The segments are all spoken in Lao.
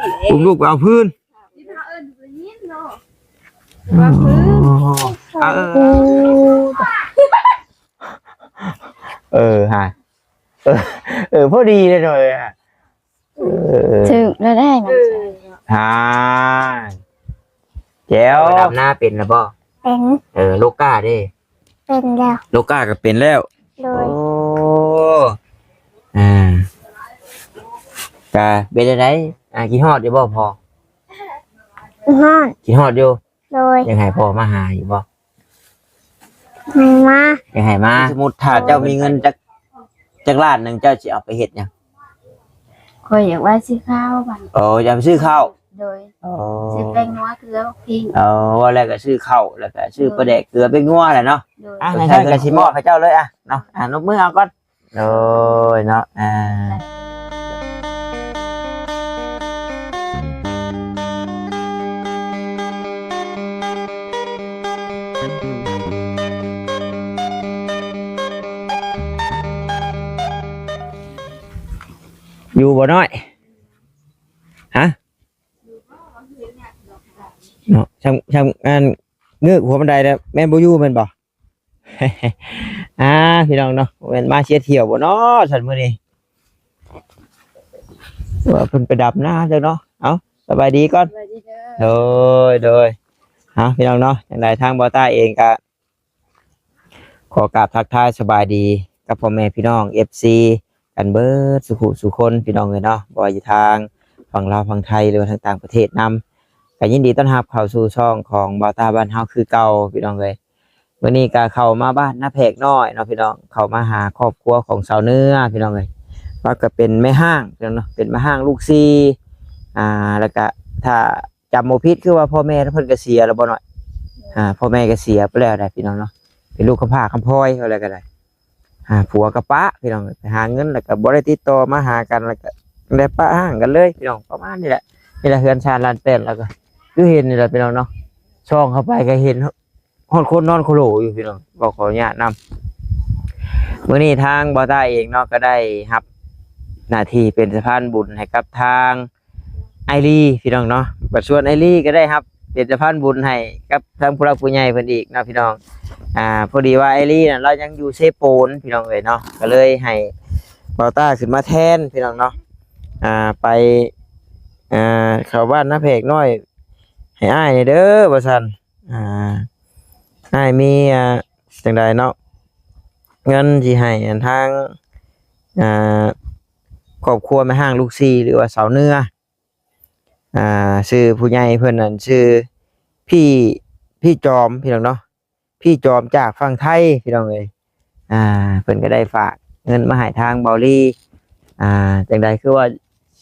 ອຸ້ມລູກໄປເອົາພື້ນ. ເອີ ເອີ ເອີ ເອີ ຮະ ເອີ ເອີ ພໍດີເລີຍເນາະ ເອີ ຮະ ເອີ ຖືກແລ້ວໄດ້ ຮະ ແຈວ ດຳນາເປັນແລ້ວບໍ່? ເປັນ. ເອີ ໂລກາເດ້? ເປັນແລ້ວ. ໂລກາກໍເປັນແລ້ວ. ໂດຍ. ໂອ້ ອ່າ ກະເປັນຈັ່ງໃດ? ອ່າ ຄິດຮອດຢູ່ບໍ່ພໍ່? ຮອດ. ຄິດຮອດຢູ່? ໂດຍ. ຢາກໃຫ້ພໍ່ມາຫາຢູ່ບໍ່? ໃຫ້ມາ. ຢາກໃຫ້ມາ. ສົມມຸດຖ້າເຈົ້າມີເງິນຈັກ ຈັກລ້ານໜຶ່ງ ເຈົ້າຊິເອົາໄປເຮັດຫຍັງ? ຂ້ອຍຢາກໄວ້ຊື້ເຂົ້າບັດ. ໂອ້ ຢາກໄປຊື້ເຂົ້າ. ໂດຍ. ໂອ້ ຊື້ແປ້ງນົວ ເກືອ ໝາກພິກ. ເອີ ວ່າແລ້ວກໍຊື້ເຂົ້າ ແລ້ວກໍຊື້ປາແດກ ເກືອ ແປ້ງນົວແຫຼະເນາະ. ໂດຍ. ອ່ະ ໃຫ້ທ່ານກໍຊິມອບໃຫ້ເຈົ້າເລີຍ ອ່ະ ເນາະ ອ່ະ ນົບມືເອົາກ່ອນ. ໂດຍເນາະ ອ່າ ຢູ່ບໍ່ນ້ອຍ? ຮະ? ເນາະ ຊ່ຳ ຊ່ຳອັນ ເງີກຫົວບັນໄດແລ້ວ ແມ່ນບໍ່ຢູ່ແມ່ນບໍ່? ອ່າ ພີ່ນ້ອງເນາະ ແມ່ນມາເສຍທ່ຽວບໍ່ເນາະ ຊັ້ນມື້ນີ້ ວ່າເພິ່ນໄປດຳນາເດີເນາະ. ເອົ້າ ສະບາຍດີກ່ອນ. ສະບາຍດີເດີ. ໂດຍ ໂດຍ. ເອົ້າ ພີ່ນ້ອງເນາະ ຈັ່ງໃດທາງບ່າວຕ້າເອງກະ ຂໍກາບທັກທາຍສະບາຍດີກັບພໍ່ແມ່ພີ່ນ້ອງ ເອັຟຊີ ກັນເບິດສູ່ຜູ້ສູ່ຄົນ ພີ່ນ້ອງເອີຍເນາະ, ບໍ່ວ່າຢູ່ທາງຝັ່ງລາວ ຝັ່ງໄທ ຫຼືວ່າທາງຕ່າງປະເທດນຳ ກໍຍິນດີຕ້ອນຮັບເຂົ້າສູ່ຊ່ອງຂອງບ່າວຕ້າບ້ານເຮົາຄືເກົ່າ ພີ່ນ້ອງເອີຍ. ມື້ນີ້ກໍເຂົ້າມາບ້ານນາແພກນ້ອຍເນາະ ພີ່ນ້ອງ, ເຂົ້າມາຫາຄອບຄົວຂອງສາວເໜືອ ພີ່ນ້ອງເອີຍ, ລາວກໍເປັນແມ່ຮ້າງ ພີ່ນ້ອງເນາະ, ເປັນແມ່ຮ້າງລູກສີ່ ອ່າ ແລ້ວກໍຖ້າ ຈຳບໍ່ຜິດຄືວ່າພໍ່ແມ່ເພິ່ນກໍເສຍແລ້ວບໍ່ນ້ອຍ. ອ່າ ພໍ່ແມ່ກໍເສຍໄປແລ້ວໄດ໋ພີ່ນ້ອງເນາະ, ເປັນລູກກຳພ້າກຳພ້ອຍວ່າແລ້ວກໍໄດ້. ອ່າ ຜົວກໍປະພີ່ນ້ອງ, ໄປຫາເງິນແລ້ວກໍບໍ່ໄດ້ຕິດຕໍ່ມາຫາກັນ, ແລ້ວກໍໄດ້ປະຮ້າງກັນເລີຍພີ່ນ້ອງ, ປະມານນີ້ແຫຼະ. ນີ້ແຫຼະເຮືອນຊານລານແປ້ນ ແລ້ວກໍຄືເຫັນນີ້ແຫຼະພີ່ນ້ອງເນາະ, ສ່ອງເຂົ້າໄປກໍເຫັນຮອດຄົນນອນໂຄໂລຢູ່ພີ່ນ້ອງ, ຂໍອະນຸຍາດນຳ. ມື້ນີ້ທາງບ່າວຕ້າເອງເນາະ ກໍໄດ້ຮັບໜ້າທີ່ເປັນສະພານບຸນໃຫ້ກັບທາງ ອ້າຍລີພີ່ນ້ອງເນາະ, ບັດສ່ວນອ້າຍລີກໍໄດ້ຮັບເປັນສະພານບຸນໃຫ້ກັບທາງຜູ້ຫຼັກຜູ້ໃຫຍ່ເພິ່ນອີກເນາະພີ່ນ້ອງ. ອ່າ ພໍດີວ່າອ້າຍລີນັ້ນລາວຍັງຢູ່ເຊໂປນພີ່ນ້ອງເອີຍເນາະ, ກໍເລີຍໃຫ້ບ່າວຕ້າຂຶ້ນມາແທນພີ່ນ້ອງເນາະ. ອ່າ ໄປ ອ່າ ເຂົ້າບ້ານນາແພກນ້ອຍໃຫ້ອ້າຍແດ່ເດີວ່າຊັ້ນ. ອ່າ ອ້າຍມີ ອ່າ ຈັ່ງໃດເນາະ, ເງິນຊິໃຫ້ອັນທາງ ອ່າ ຄອບຄົວແມ່ຮ້າງລູກສີ່ ຫຼືວ່າສາວເໜືອ ອ່າ ຊື່ຜູ້ໃຫຍ່ເພິ່ນນັ້ນຊື່ພີ່ ພີ່ຈອມພີ່ນ້ອງເນາະ, ພີ່ຈອມຈາກຝັ່ງໄທພີ່ນ້ອງເອີຍ. ອ່າ ເພິ່ນກໍໄດ້ຝາກເງິນມາໃຫ້ທາງເບົາລີ. ອ່າ ຈັ່ງໃດຄືວ່າ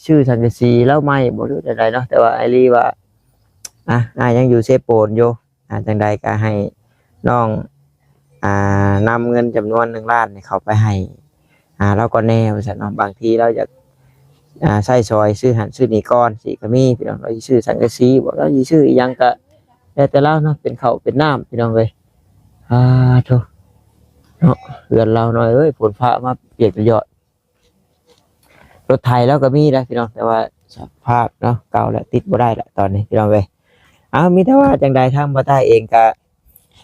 ຊື້ສັງກະສີລາວໃໝ່ບໍ່ ຫຼືຈັ່ງໃດເນາະ, ແຕ່ວ່າອ້າຍລີວ່າ ອ່າ ອ້າຍຍັງຢູ່ເຊໂປນຢູ່. ອ່າ ຈັ່ງໃດກໍໃຫ້ນ້ອງ ອ່າ ນຳເງິນຈຳນວນໜຶ່ງລ້ານນີ້ເຂົ້າໄປໃຫ້ ອ່າ ລາວກ່ອນແດ່ວ່າຊັ້ນເນາະ, ບາງທີລາວຢາກ ອ່າ ໃຊ້ສອຍຊື້ຫັ້ນຊື້ນີ້ກ່ອນ ຊິກໍມີພີ່ນ້ອງ, ລາວຊິຊື້ສັງກະສີບໍ ລາວຊິຊື້ອີ່ຫຍັງກໍແລ້ວແຕ່ລາວເນາະ, ເປັນເຂົ້າເປັນນ້ຳພີ່ນ້ອງເອີຍ. ອ່າ ໂທ້ ເນາະ ເຮືອນລາວນ້ອຍເອີຍ, ຝົນຟ້າມາປຽກຕະຢອດ. ລົດໄຖລາວກໍມີນະພີ່ນ້ອງ, ແຕ່ວ່າສະພາບເນາະ ເກົ່າແລ້ວ ຕິດບໍ່ໄດ້ລະຕອນນີ້ພີ່ນ້ອງເອີຍ. ເອົາ ມີແຕ່ວ່າຈັ່ງໃດທາງບ່າວຕ້າເອງກໍ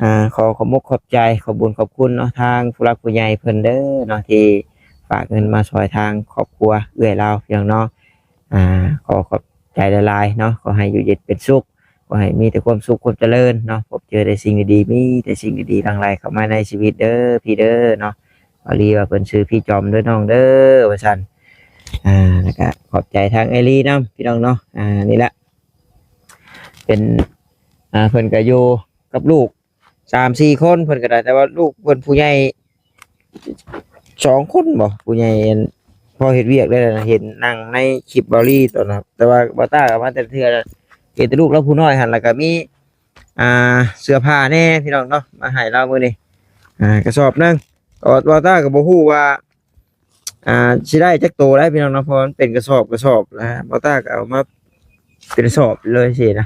ອ່າ ຂໍຂອບອົກຂອບໃຈ ຂອບບຸນຂອບຄຸນເນາະ ທາງຜູ້ຫຼັກຜູ້ໃຫຍ່ເພິ່ນເດີເນາະ ທີ່ຝາກເງິນມາຊ່ອຍທາງຄອບຄົວເອື້ອຍລາວພີ່ນ້ອງເນາະ. ອ່າ ຂໍຂອບໃຈຫຼາຍໆເນາະ, ຂໍໃຫ້ຢູ່ເຢັນເປັນສຸກ. ຂໍໃຫ້ມີແຕ່ຄວາມສຸກຄວາມຈະເລີນເນາະ, ພົບເຈີແຕ່ສິ່ງດີໆ ມີແຕ່ສິ່ງດີໆຫຼັ່ງໄຫຼເຂົ້າມາໃນຊີວິດເດີພີ່ເດີເນາະ. ເບົາລີວ່າເພິ່ນຊື່ພີ່ຈອມເດີນ້ອງເດີວ່າຊັ້ນ. ອ່າ ແລ້ວກະຂອບໃຈທາງອ້າຍລີນຳພີ່ນ້ອງເນາະ. ອ່າ ນີ້ແຫຼະ ເປັນ ອ່າ ເພິ່ນກະຢູ່ກັບລູກສາມສີ່ຄົນ ເພິ່ນກະໄດ້, ແຕ່ວ່າລູກເພິ່ນຜູ້ໃຫຍ່ ສອງຄົນບໍ ຜູ້ໃຫຍ່ ອັນ ພໍເຮັດວຽກໄດ້ແລ້ວນະ, ເຫັນນັ່ງໃນຄລິບເບົາລີຕອນນັ້ນ, ແຕ່ວ່າບ່າວຕ້າກໍມາແຕ່ລະເທື່ອ ເຫັນແຕ່ລູກລາວຜູ້ນ້ອຍຫັ້ນ. ແລ້ວກໍມີ ອ່າ ເສື້ອຜ້າແດ່ພີ່ນ້ອງເນາະ ມາໃຫ້ລາວມື້ນີ້ ອ່າ ກະສອບໜຶ່ງ. ບ່າວ ບ່າວຕ້າກໍບໍ່ຮູ້ວ່າ ອ່າ ຊິໄດ້ຈັກໂຕໄດ໋ພີ່ນ້ອງເນາະ, ເພາະວ່າມັນເປັນກະສອບກະສອບນະ, ບ່າວຕ້າກໍເອົາມາ ເປັນສອບເລີຍຊີ້ນະ.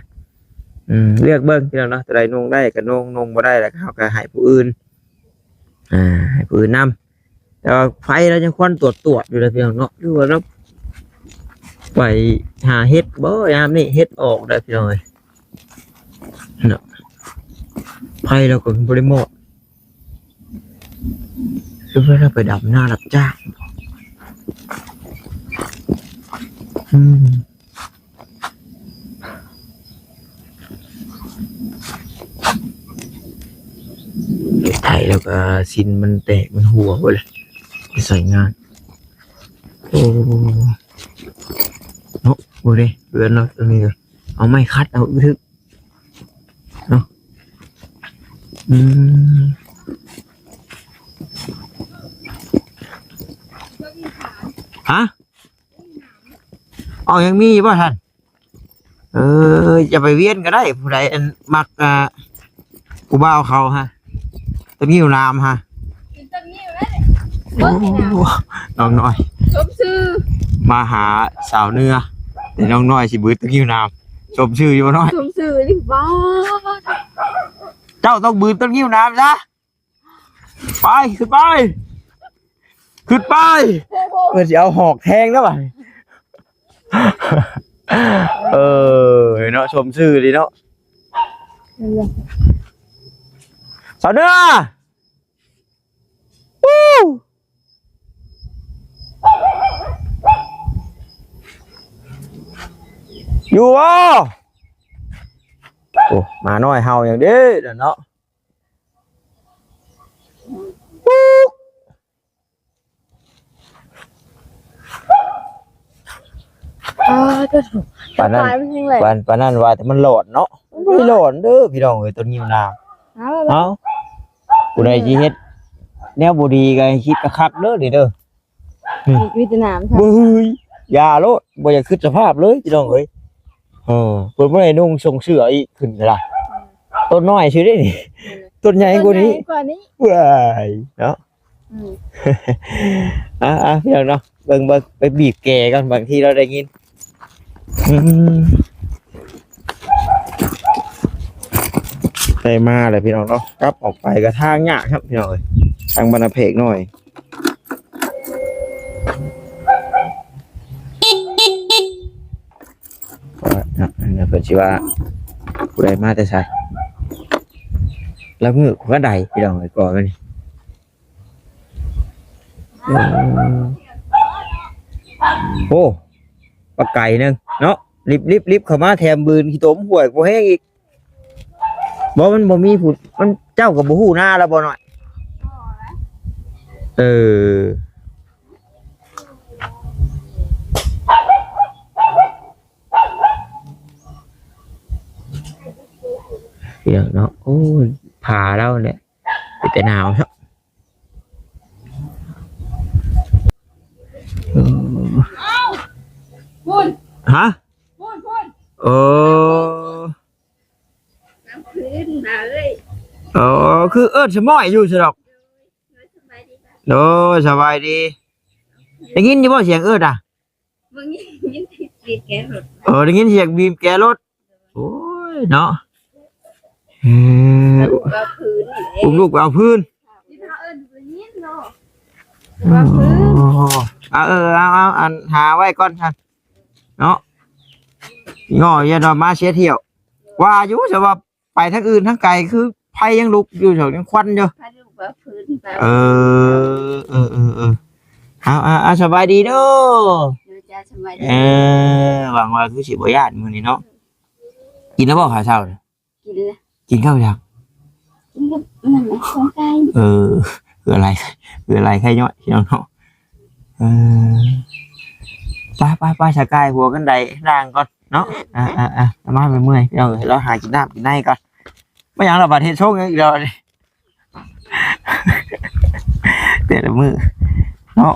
ອືມ ເລືອກເບິ່ງພີ່ນ້ອງເນາະ, ຕົວໃດນຸ່ງໄດ້ກໍນຸ່ງ, ນຸ່ງບໍ່ໄດ້ແລ້ວເຮົາກໍໃຫ້ຜູ້ອື່ນ ອ່າ ໃຫ້ຜູ້ອື່ນນຳ. ແຕ່ວ່າໄຟລາວຍັງຄວັນຕວດໆຢູ່ເດ້ພີ່ນ້ອງເນາະ, ຫຼືວ່າລາວ ໄປຫາເຫັດບໍ່ຍາມນີ້? ເຫັດອອກໄດ໋ພີ່ນ້ອງເອີຍເນາະ. ໄຟລາວກໍບໍ່ໄດ້ມອດ ຫຼືວ່າລາວໄປດຳນາຮັບຈ້າງ? ອືມ ໄຖແລ້ວກໍຊິນມັນແຕກມັນຮົ່ວເບິດເລີຍ ໄປໃຊ້ງານ. ໂອ້ ເນາະ ເບິ່ງເດ້ ເຮືອນເນາະ ຕົງນີ້ກໍເອົາໄມ້ຂັດເອົາ ອຶດ ເນາະ. ອືມ ຮະ? ເອົາ ຍັງມີຢູ່ບໍ່ທ່ານ? ເອີ ຢ່າໄປວຽນກໍໄດ້ ຜູ້ໃດອັນມັກ ອ່າ ຜູ້ບ່າວເຂົາຮະ ຕະງິ້ວນ້ຳຮະ. ເປັນຕະງິ້ວເດ້. ໂອ້ ເບິ່ງນີ້ນະ ນ້ອງນ້ອຍ ສົມຊື່ ມາຫາສາວເໜືອ ແຕ່ນ້ອງນ້ອຍຊິບືດຕະງິ້ວນ້ຳ. ສົມຊື່ຢູ່ບໍ່ນ້ອຍ? ສົມຊື່ອີ່ຫຼີບໍ? ເຈົ້າຕ້ອງບືດຕະງິ້ວນ້ຳຊະ. ໄປ ຂຶ້ນໄປ ຂຶ້ນໄປ. ໂອ້ໂຫ ເພິ່ນຊິເອົາຫອກແທງແລ້ວບາດນີ້. ເອີ ເນາະ ສົມຊື່ດີເນາະ ສາວເໜືອ. ຢູ່ບໍ່? ໂອ້ ໝານ້ອຍເຫົ່າຫຍັງເດ້ເນາະ. ອ້າວ ປານນັ້ນ ປານ ປານນັ້ນວ່າແຕ່ມັນຫຼອນເນາະ ມັນບໍ່ໄດ້ຫຼອນເດີພີ່ນ້ອງເອີຍ ຕົ້ນງິ້ວນ້ຳ. ເອົ້າ ເອົ້າ ຜູ້ໃດຊິເຮັດແນວບໍ່ດີກໍໃຫ້ຄິດຄັກໆເດີນີ້ເດີ. ນີ້ ມີແຕ່ນ້ຳ ບໍ່ເຮີຍ ຢ່າໂລດ ບໍ່ຢາກຄິດສະພາບເລີຍພີ່ນ້ອງເອີຍ. ເອີ ເພິ່ນບໍ່ໄດ້ນຸ່ງຊົງເສື້ອອີກ ຂຶ້ນກະລະ ຕົ້ນນ້ອຍຊື່ເດ້ນີ້ ຕົ້ນໃຫຍ່ກວ່ານີ້ ຕົ້ນໃຫຍ່ກວ່ານີ້ ເວີ້ຍເນາະ. ອືມ ອ່າໆ ພີ່ນ້ອງເນາະ ເບິ່ງ ເບິ່ງ ໄປບີບແກກ່ອນ ບາງທີລາວໄດ້ຍິນ. ອືມ ໄດ້ມາແລ້ວພີ່ນ້ອງເນາະ ກັບອອກໄປກໍທາງຍາກຄັບພີ່ນ້ອງເອີຍ ທາງບ້ານນາແພກນ້ອຍ. ເນາະ ເພິ່ນຊິວ່າຜູ້ໃດມາແຕ່ໃສ ລະມືກວ່າໃດພີ່ນ້ອງເອີຍ ກໍມັນ ໂອ້ ໂອ້ ບັກໄກ່ໜຶ່ງເນາະ ລິບໆໆ ເຂົ້າມາແຖມບືນຂີ້ຕົມຫ້ວຍບໍ່ແຮງອີກ. ບໍ່ ມັນບໍ່ມີຜູ້ ມັນ ເຈົ້າກໍບໍ່ຮູ້ນາລະບໍ່ນ້ອຍ. ເອີ ພີ່ນ້ອງເນາະ ໂອ້ຍ ຜາລາວແຫຼະ ເປັນຕາໜາວເນາະ. ເອີ ພຸ້ນ ຮະ? ພຸ້ນ ພຸ້ນ ເອີ ນ້ຳຂຶ້ນນະເອີຍ. ເອີ ຄືເອີ້ນສະໝ້ອຍຢູ່ຊັ້ນດອກ. ໂດຍ ສະບາຍດີ ໂດຍ ສະບາຍດີ. ໄດ້ຍິນຢູ່ບໍ່ສຽງເອີ້ນນະ? ບໍ່ໄດ້ຍິນ ບີບແກລົດ. ເອີ ໄດ້ຍິນສຽງບີບແກລົດ. ໂອ້ຍເນາະ ເອີ ລູກເອົາພື້ນນີ້ເດ້ ອຸ້ມລູກເອົາພື້ນ. ເອີ ເອົາ ເອົາ ອັນ ຫາໄວ້ກ່ອນຊັ້ນເນາະ ງໍຢ່າດອກມາເສຍທ່ຽວ. ວ່າຢູ່ ແຕ່ວ່າໄປທາງອື່ນທາງໄກ ຄືໄຟຍັງລຸກຢູ່ ຍັງຄວັນຢູ່. ເອີ ເອີ ເອີ ເອີ ເອົາ ເອົາ ເອົາ ສະບາຍດີເດີ. ເອີ ສະບາຍດີ. ເອີ ຫວັງວ່າຄືຊິບໍ່ຢ້ານມື້ນີ້ເນາະ. ກິນແລ້ວບໍ່ ຂ້າວເຊົ້າ? ກິນແລ້ວ. ກິນເຂົ້າຫຍັງ? ກິນກັບນັ້ນແຫຼະ ຂອງໄກ່. ເອີ ເພື່ອໄລ່ ເພື່ອໄລ່ໄຂ້ຍ້ອຍພີ່ນ້ອງເນາະ. ເອີ ໄປ ໄປ ໄປ ສະກາຍຫົວກັນໄດນາງກ່ອນເນາະ. ອ່າ ອ່າ ອ່າ ມາ ເມື່ອຍໆ ພີ່ນ້ອງເອີຍ ລາວຫາກິນນ້ຳກິນໃນກ່ອນ. ມາຫຍັງລະບາດ ເຮັດຊົງຫຍັງອີກແລ້ວນີ້ ແຕ່ລະມື້ເນາະ.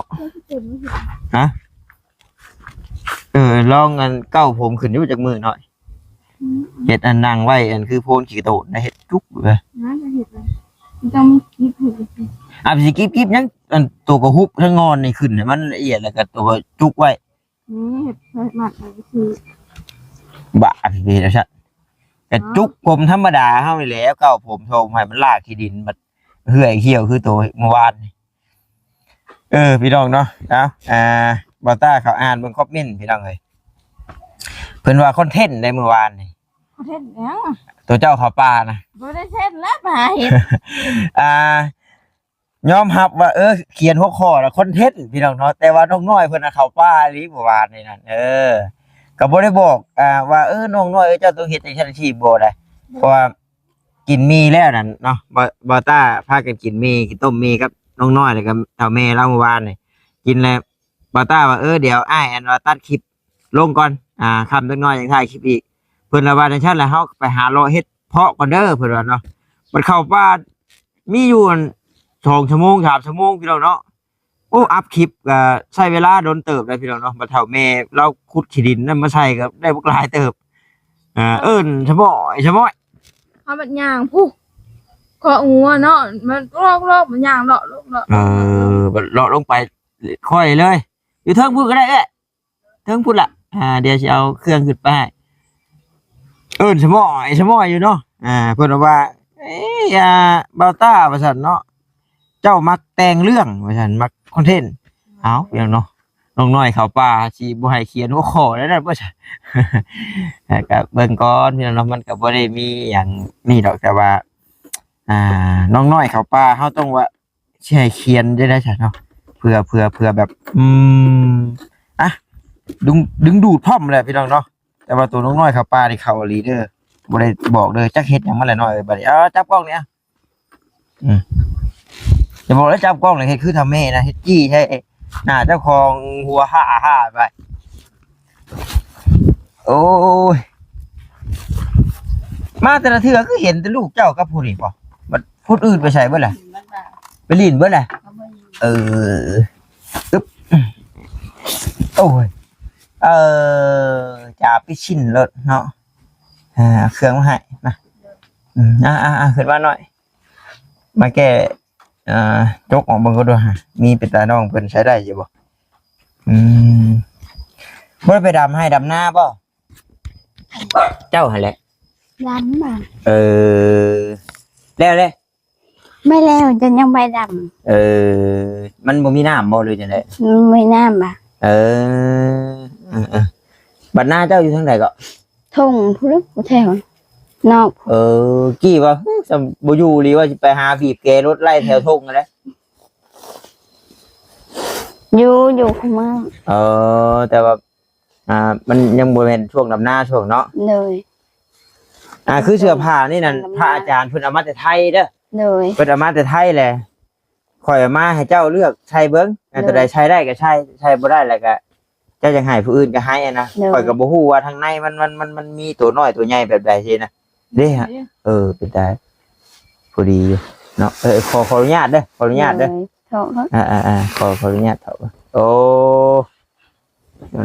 ຮະ? ເອີ ລອງອັນເກົ້າຜົມຂຶ້ນຢູ່ຈັກມື້ໜ້ອຍ. ອືມ ເຮັດອັນນັ່ງໄວ້ ອັນຄືໂພນຂີ້ໂຕນນະ ເຮັດຈຸກເລີຍ. ນະ ເຮັດເລີຍ ຕ້ອງກິບໃຫ້ດີ. ອ່າ ຊິກິບ ກິບຫຍັງ? ອັນໂຕກະຫຸບທັງງອນນີ້ຂຶ້ນໃຫ້ມັນລະອຽດ ແລ້ວກະໂຕກະຈຸກໄວ້. ນີ້ເຮັດ ເຮັດມັດໄວ້ຄື ບາດເຮັດຈັ່ງຊັ້ນ ກະຈຸກ ອໍ ຜົມທຳມະດາເຮົານີ້ແຫຼະ ເກົ້າຜົມ ໂທມໃຫ້ມັນລາກຂີ້ດິນ ບັດເຫື່ອຍຂຽວຄືໂຕມື້ວານນີ້. ເອີ ພີ່ນ້ອງເນາະ ເອົາ ອ່າ ບ່າວຕ້າເຂົາອ່ານເບິ່ງຄອມເມັນພີ່ນ້ອງເອີຍ. ເພິ່ນວ່າຄອນເທັນໄດ໋ມື້ວານນີ້. ຄອນເທັນຫຍັງ? ຕົວເຈົ້າເຂົ້າປ່ານະ. ບໍ່ໄດ້ເທັນແລ້ວ ໄປຫາເຫັດ. ອ່າ ຍອມຮັບວ່າ ເອີ ຂຽນຫົວຂໍ້ລະຄອນເທັນພີ່ນ້ອງເນາະ, ແຕ່ວ່ານ້ອງນ້ອຍເພິ່ນນະເຂົ້າປ່າອີ່ຫຼີມື້ວານນີ້ນັ້ນ. ເອີ ກໍບໍ່ໄດ້ບອກ ອ່າ ວ່າ ເອີ ນ້ອງນ້ອຍເອີຍ ເຈົ້າຕ້ອງເຮັດຈັ່ງຊັ້ນຈັ່ງຊີ້ ບໍ່ໄດ້. ເພາະວ່າກິນໝີ່ແລ້ວນັ້ນເນາະ, ບ່າວ ບ່າວຕ້າພາກັນກິນໝີ່ ກິນຕົ້ມໝີ່ກັບນ້ອງນ້ອຍ ແລ້ວກໍເຖົ້າແມ່ລາວມື້ວານນີ້. ກິນແລ້ວ ບ່າວຕ້າວ່າ ເອີ ດຽວອ້າຍ ອັນວ່າ ຕັດຄລິບລົງກ່ອນ ອ່າ ຄ່ຳຈັກໜ້ອຍຈັ່ງຖ່າຍຄລິບອີກ. ເພິ່ນລະວ່າຈັ່ງຊັ້ນ ແລ້ວເຮົາໄປຫາເລາະເຮັດເພາະກ່ອນເດີ ເພິ່ນວ່າເນາະ. ມັນເຂົ້າປ່າມີຢູ່ ອັນ ສອງຊົ່ວໂມງ ສາມຊົ່ວໂມງ ພີ່ນ້ອງເນາະ. ໂອ້ ອັບຄລິບກໍໃຊ້ເວລາດົນເຕີບໄດ໋ ພີ່ນ້ອງເນາະ. ບັດເຖົ້າແມ່ລາວຂຸດຂີ້ດິນນັ້ນມາໃສ່ກໍໄດ້ບັກຫຼາຍເຕີບ. ອ່າ ເອີ້ນສະໝ້ອຍ ສະໝ້ອຍ ເຮົາບັດຍ່າງພຸ້ນ ເຄາະຫົວເນາະ ມັນລອກໆ ມັນຍ່າງເລາະລົງເລາະ ເອີ ບັດເລາະລົງໄປຄ່ອຍເລີຍ. ຢູ່ເທິງພຸ້ນກໍໄດ້ເອື້ອຍ ເທິງພຸ້ນລະ. ອ່າ ດຽວຊິເອົາເຄື່ອງຂຶ້ນໄປໃຫ້. ເອີ້ນສະໝ້ອຍ ສະໝ້ອຍຢູ່ເນາະ. ອ່າ ເພິ່ນວ່າ ເອີຍ ອ່າ ບ່າວຕ້າ ວ່າຊັ້ນເນາະ, ເຈົ້າມັກແຕ່ງເລື່ອງ ວ່າຊັ້ນ, ມັກຄອນເທັນ. ເອົ້າ ພີ່ນ້ອງເນາະ, ນ້ອງນ້ອຍເຂົ້າປ່າ ຊິບໍ່ໃຫ້ຂຽນຫົວຂໍ້ແລ້ວນັ້ນ ວ່າຊັ້ນ. ແຕ່ກໍເບິ່ງກ່ອນ ພີ່ນ້ອງເນາະ, ມັນກໍບໍ່ໄດ້ມີຫຍັງນີ້ດອກ, ແຕ່ວ່າ ອ່າ ນ້ອງນ້ອຍເຂົ້າປ່າ ເຮົາຕ້ອງວ່າ ຊິໃຫ້ຂຽນໄດ້ໃດຊັ້ນເນາະ, ເພື່ອ ເພື່ອ ເພື່ອແບບ ອືມ ອ່ະ ດຶງ ດຶງດູດພ້ອມແຫຼະ ພີ່ນ້ອງເນາະ. ແຕ່ວ່າໂຕນ້ອງນ້ອຍເຂົ້າປ່ານີ້ເຂົ້າອີ່ຫຼີເດີ, ບໍ່ໄດ້ບອກເດີ, ຈັກເຮັດຫຍັງມັນແຫຼະນ້ອຍເອີຍ. ບັດນີ້ ເອົາ ຈັບກ້ອງນີ້ ອາ ອືມ ຢ່າບອກແລ້ວ ຈັບກ້ອງແລ້ວເຮັດຄືທຳແມ່ນະ, ເຮັດຈີ້ໃສ່ໜ້າເຈົ້າຂອງ ຫົວຫ້າໆໄປ. ໂອ້ຍ ມາແຕ່ລະເທື່ອຄືເຫັນແຕ່ລູກເຈົ້າກັບຜູ້ນີ້ບໍ? ບັດຄົນອື່ນໄປໃສເບິດລະ? ໄປຫຼິ້ນເບິດລະ? ເອີ ອຶບ ໂອ້ຍ ເອີ ຈາປິດຊິ້ນໂລດເນາະ. ອ່າ ເຄື່ອງມາໃຫ້ ມາ ອືມ ອ່າໆໆ ຂຶ້ນມາໜ້ອຍ ມາແກ້ ອ່າ ຈົກອອກເບິ່ງກ່ອນດູ ມີເປັນຕານ້ອງເພິ່ນໃຊ້ໄດ້ຢູ່ບໍ່? ອືມ ບໍ່ໄດ້ໄປດຳໄຮ່ດຳນາບໍ່? ເຈົ້າຫັ້ນແຫຼະ ດຳ ເອີ ແລ້ວເດ້ ໄປແລ້ວ ຈະຍັງໄປດຳ. ເອີ ມັນບໍ່ມີນ້ຳບໍ່ ຫຼືຈັ່ງໃດ? ມັນບໍ່ມີນ້ຳບະ? ເອີ ເອີໆ ບັດນາເຈົ້າຢູ່ທາງໃດເກາະ? ທົ່ງພຸ້ນ ແຖວນອກ. ເອີ ກີ້ວ່າ ຫື ບໍ່ຢູ່ອີ່ຫຼີ ວ່າຊິໄປຫາບີບແກລົດໄລ່ແຖວທົ່ງຫັ້ນແຫຼະ. ຢູ່ ຢູ່ຄູ່ມື້. ເອີ ແຕ່ວ່າ ອ່າ ມັນຍັງບໍ່ແມ່ນຊ່ວງດຳນາຊ່ວງເນາະ. ໂດຍ ອ່າ ຄືເສື້ອຜ້ານີ້ນັ້ນ ພະອາຈານເພິ່ນເອົາມາແຕ່ໄທເດີ. ໂດຍ ເພິ່ນເອົາມາແຕ່ໄທແຫຼະ, ຂ້ອຍເອົາມາໃຫ້ເຈົ້າເລືອກໃສ່ເບິ່ງ. ໂດຍ ອັນໂຕໃດໃສ່ໄດ້ກໍໃສ່, ໃສ່ບໍ່ໄດ້ແລ້ວກໍເຈົ້າຢາກໃຫ້ຜູ້ອື່ນກໍໃຫ້ນະ. ໂດຍ ຂ້ອຍກໍບໍ່ຮູ້ວ່າທາງໃນມັນ ມັນ ມັນ ມັນມີໂຕນ້ອຍໂຕໃຫຍ່ແບບໃດຊີ້ນະ. ເດ້ ເອີ ເປັນຕາພໍດີຢູ່ເນາະ. ເອີ ຂໍ ຂໍອະນຸຍາດເດີ ຂໍອະນຸຍາດເດີ. ໂດຍ ຂໍ ຂໍ ອ່າໆໆ ຂໍ ຂໍອະນຸຍາດເຖົ້າ. ໂອ້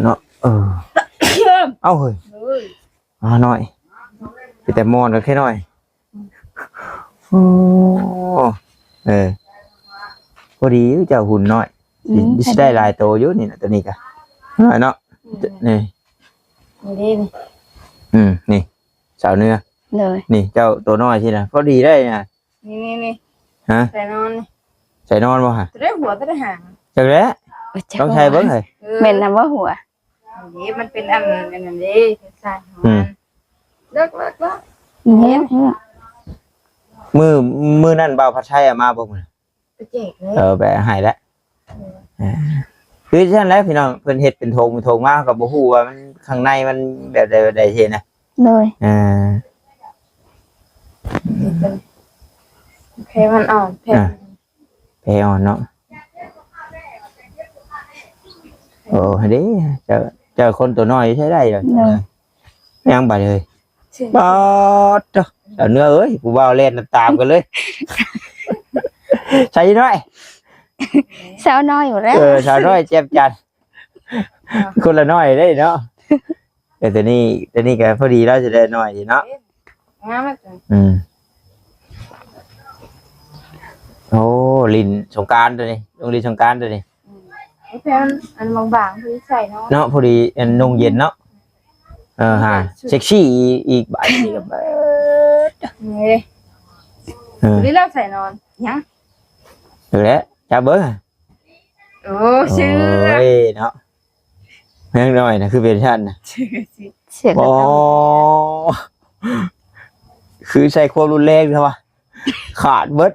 ເນາະ ເອີ ເອົ້າ ເຮີ້ຍ ເອີຍ ອ່າ ນ້ອຍ ເປັນແຕ່ມອນກໍແຄ່ນ້ອຍ. ໂອ້ ເອີ ພໍດີຢູ່ ເຈົ້າຫຸ່ນນ້ອຍ. ອືມ ຊິ ຊິໄດ້ຫຼາຍໂຕຢູ່ນີ້ນະ ໂຕນີ້ກະນ້ອຍເນາະ. ອືມ ນີ້ ນີ້ເດ້ນີ້ ອືມ ນີ້ ສາວເໜືອ. ໂດຍ ນີ້ເຈົ້າໂຕນ້ອຍຊີ້ນະ ພໍດີໄດ້ນະ. ນີ້ໆໆ ຮະ ໃສ່ນອນນີ້ ໃສ່ນອນບໍ່ຫະ? ໂຕໃດຫົວ ໂຕໃດຫາງ? ຈັກແຫຼະ ໂອ້ຍ ຈັກ ລອງໃສ່ເບິ່ງເຮີ້ຍ. ເອີ ແມ່ນນຳບໍ່ຫົວ? ອັນນີ້ມັນເປັນອັນ ອັນນັ້ນເດ້ ສາຍຂອງມັນ. ອືມ ເລິກໆໆ ອືມ ເຫັນ ມື້ ມື້ນັ້ນບ່າວພັດໄຊເອົາມາບໍ່ມື້? ໄປແຈກເລີຍ ເອີ ໄປໃຫ້ແລ້ວ. ເອີ ເອີ ຄືຊັ້ນແຫຼະພີ່ນ້ອງ, ເພິ່ນເຮັດເປັນຖົງເປັນຖົງມາ ເຮົາກໍບໍ່ຮູ້ວ່າມັນ ຂ້າງໃນມັນແບບໃດແບບໃດຊີ້ນະ. ໂດຍ ເອີ ແຜ່ນມັນອ່ອນ ແຜ່ນ ອ່າ ແຜ່ອ່ອນເນາະ. ໂອ້ ເດ້ ເຈົ້າ ເຈົ້າຄົນຕົວນ້ອຍໃຊ້ໄດ້ດອກ. ໂດຍ ຍັງບາດເອີຍ. ປາດໂທ້ ສາວເໜືອເອີຍ ຜູ້ບ່າວແລ່ນຕາມກັນເລີຍ. ໃສ່ນ້ອຍ ສາວນ້ອຍຢູ່ແລ້ວ. ເອີ ສາວນ້ອຍແຈ່ມຈັນ ຄົນລະນ້ອຍເດ້ເນາະ. ເອີ ຕົວນີ້ ຕົວນີ້ກໍພໍດີແລ້ວ ຈະໄດ້ນ້ອຍຢູ່ເນາະ. ງາມ. ອືມ ໂອ້ ຫຼິ້ນສົງການຕົວນີ້ ລົງຫຼິ້ນສົງການຕົວນີ້. ອືມ ແຜ່ນອັນບາງໆ ພໍດີໃສ່ເນາະ ເນາະ ພໍດີອັນນຸ່ງເຢັນເນາະ. ເອີ ຫາ ເຊັກຊີ້ອີກ ບາດນີ້ກໍເບີດ. ເອີ ເອີ ນີ້ລາວໃສ່ນອນຫຍັງ? ເອີ ແຫຼະ ຈັບເບິ່ງ. ໂອ້ ເຊື່ອ ໂອ້ຍເນາະ ຍັງນ້ອຍນະ ຄືເປັນຊັ້ນນະ. ຊື່ ສຽງກະຕຳ. ອໍ ຄືໃຊ້ຄວາມຮຸນແຮງແທ້ວະ ຂາດເບິດ.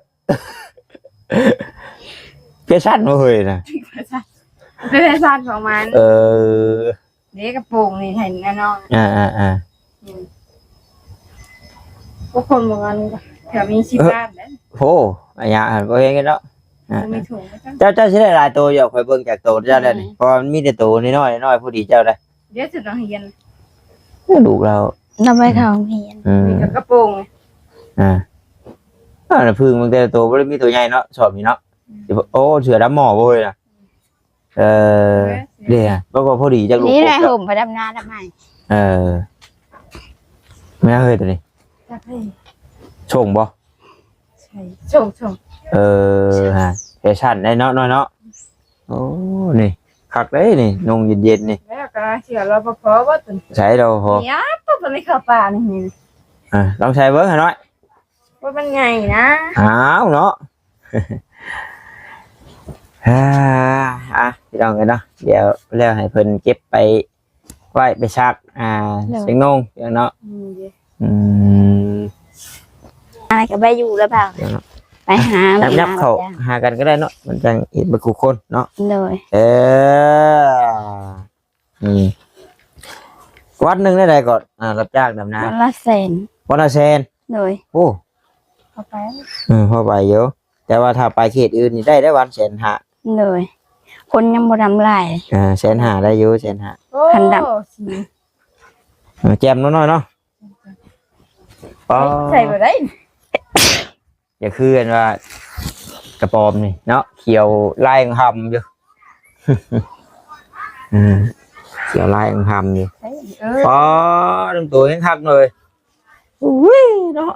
ແຟຊັນບໍ່ເຮີ້ຍນະ? ແຟຊັນ ແຟຊັນຂອງມັນ. ເອີ ເດ້ ກະໂປງນີ້ໃຫ້ແນ່ນອນ. ອ່າໆໆ ອືມ ພວກຄົນບາງອັນແຖວມີສິບລ້ານເດ້. ໂອ້ ອາຍາຫັ້ນບໍ່ເຫັນກັນເນາະ. ອ່າ ບໍ່ມີຖົງ. ເຈົ້າ ເຈົ້າຊິໄດ້ຫຼາຍໂຕຢູ່ ຂ້ອຍເບິ່ງຈາກໂຕເຈົ້າແລ້ວນີ້. ອືມ ເພາະວ່າມັນມີແຕ່ໂຕນ້ອຍໆ ພໍດີເຈົ້າໄດ້. ດຽວຊິຕ້ອງຮຽນ ລູກລາວ ລາວໄປເຂົ້າໂຮງຮຽນ. ອືມ ມີແຕ່ກະໂປງ. ອ່າ ອ່າ ລະເພິ່ງເບິ່ງແຕ່ລະໂຕ ບໍ່ໄດ້ມີໂຕໃຫຍ່ເນາະ ຊອບນີ້ເນາະ. ອືມ ໂອ້ ເສື້ອດຳໝໍ້ບໍ່ເຮີ້ຍນະ? ເອີ ເອີ ເດ້ ມັນກໍພໍດີຈັກລູກ. ນີ້ແຫຼະ ຫົ່ມໄປດຳນາດຳໄມ້. ເອີ ແມ່ນເຮີ້ຍໂຕນີ້ ຈັກເລີຍ ສົ່ງບໍ່? ໃຊ່ ສົ່ງ ສົ່ງ. ເອີ ຮະ ແຟຊັນໄດ໋ເນາະ ນ້ອຍເນາະ. ໂອ້ ນີ້ຄັກເດ້ນີ້ ນຸ່ງເຢັນໆ ນີ້. ແລ້ວກໍເສື້ອ ລປພ ບໍ່ຕົວນີ້. ໃສ່ ລປພ ເອີຍ ຕົວນີ້ເຂົ້າປ່ານີ້. ອ່າ ລອງໃສ່ເບິ່ງຫານ້ອຍ. ວ່າມັນໃຫຍ່ນະ. ອ້າວເນາະ. ອ່າ ອ່າ ພີ່ນ້ອງເອີຍເນາະ ດຽວແລ້ວໃຫ້ເພິ່ນເກັບໄປໄວ້ໄປຊັກ ອ່າ ໂດຍ ເສັງນົງພີ່ນ້ອງເນາະ. ອືມ ອືມ ອາ ກໍໄປຢູ່ແລ້ວເບາ ດຽວເນາະ ໄປຫາ ຫຍັບເຂົ້າຫາກັນກໍໄດ້ເນາະ ມັນຈັ່ງເຮັດເບິດຄູ່ຄົນເນາະ. ໂດຍ ເອີ ອືມ ວັນໜຶ່ງໄດ້ໃດກໍ ອ່າ ຮັບຈ້າງດຳນາ? ວັນລະແສນ. ວັນລະແສນ. ໂດຍ ໂອ້ ພໍໄປ ເອີ ພໍໄປຢູ່ ແຕ່ວ່າຖ້າໄປເຂດອື່ນນີ້ໄດ້ ໄດ້ວັນແສນຫ້າ. ໂດຍ ຄົນຍັງບໍ່ດຳຫຼາຍ. ອ່າ ແສນຫ້າໄດ້ຢູ່ ແສນຫ້າ. ໂອ້ ຄັນດຳ ເອີ ແຈ່ມນ້ອຍໆ ເນາະ. ອໍ ໃສ່ບໍ່ໄດ້ ຢ່າຄືອັນວ່າກະປອມນີ້ເນາະ ຂຽວລາຍຫຳຢູ່. ເອີ ຂຽວລາຍຫຳຢູ່. ເອີ ອໍ ລຳໂຕແຮງຄັກເລີຍ. ອຸ້ຍເນາະ.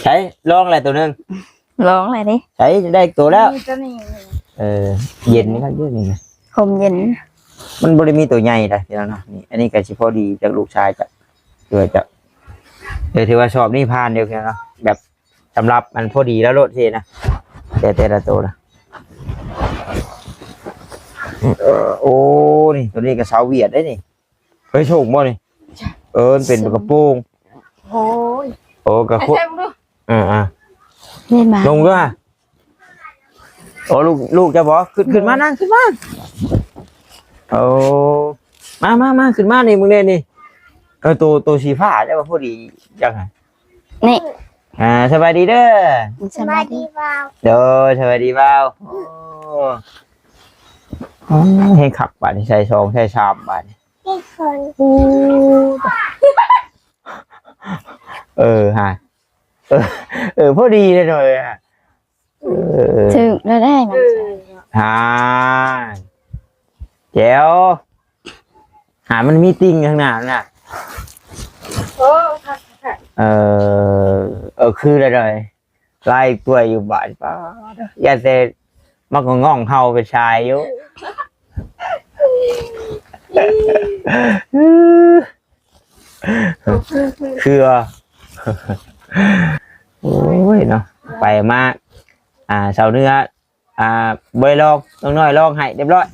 ໃຊ້ລອງແລ້ວໂຕໜຶ່ງ. ລອງແລ້ວເດ້. ໃຊ້ໄດ້ໂຕແລ້ວ ນີ້ໂຕນີ້. ເອີ ເຢັນຄັກຢູ່ນີ້ນະ ຮົ່ມເຢັນ. ມັນບໍ່ໄດ້ມີໂຕໃຫຍ່ໃດພີ່ນ້ອງເນາະ. ນີ້ ອັນນີ້ກໍຊິພໍດີຈາກລູກຊາຍຈະ ເອີ ຈະ ເອີ ຖືວ່າສອບນີ້ຜ່ານຢູ່ພີ່ນ້ອງເນາະ ແບບສຳລັບອັນພໍດີແລ້ວໂລດຊີ້ນະ ແຕ່ ແຕ່ລະໂຕນະ. ເອີ ໂອ້ ນີ້ ໂຕນີ້ກໍຊາວຫວຽດເດ້ນີ້. ເຄີຍສົ່ງບໍ່ນີ້? ເອີ ມັນເປັນກະໂປງ. ໂອ້ຍ ໂອ້ ກະໂຄ ໃສ່ເບິ່ງດູ. ເອີໆ ເຫັນບໍ່? ລົງດ້ວຍ. ໂອ້ ລູກ ລູກເຈົ້າບໍ່? ຂຶ້ນ ຂຶ້ນມາ ນັ່ງຂຶ້ນມາ. ໂອ້ ມາ ມາ ມາ ຂຶ້ນມານີ້ ມຶງແດ່ນີ້. ເອີ ໂຕ ໂຕສີຟ້າເຈົ້າວ່າພໍດີຈັກຫັ້ນ. ນີ້ ອ່າ ສະບາຍດີເດີ. ສະບາຍດີບ່າວ. ໂດຍ ສະບາຍດີບ່າວ. ໂອ້ ໂອ້ ແຮງຄັກບາດນີ້ ໃສ່ສອງ ໃສ່ສາມບາດນີ້. ໂອ້ ເອີ ຮະ ເອີ ເອີ ພໍດີເລີຍເນາະ. ເອີ ຖືກແລ້ວໄດ້ນະ. ຮະ ແຈວ ຫາ ມັນມີຕິ່ງຂ້າງໜ້ານະ. ໂອ້ ຄັກໆ ເອີ ເອີ ຄືແລ້ວໄດ້. ຫຼາຍກວ່າຢູ່ບ້ານ ປ້າດ ຢ່າແຕ່ມັນກໍງ່ອງເຫົ່າໄປຊາຍຢູ່. ຄືວ່າ ໂອ້ຍເນາະ ໄປມາ ອ່າ ຊາວເໜືອ ອ່າ ບໍ່ໄດ້ລອງ ນ້ອງນ້ອຍລອງໃຫ້ຮຽບຮ້ອຍ.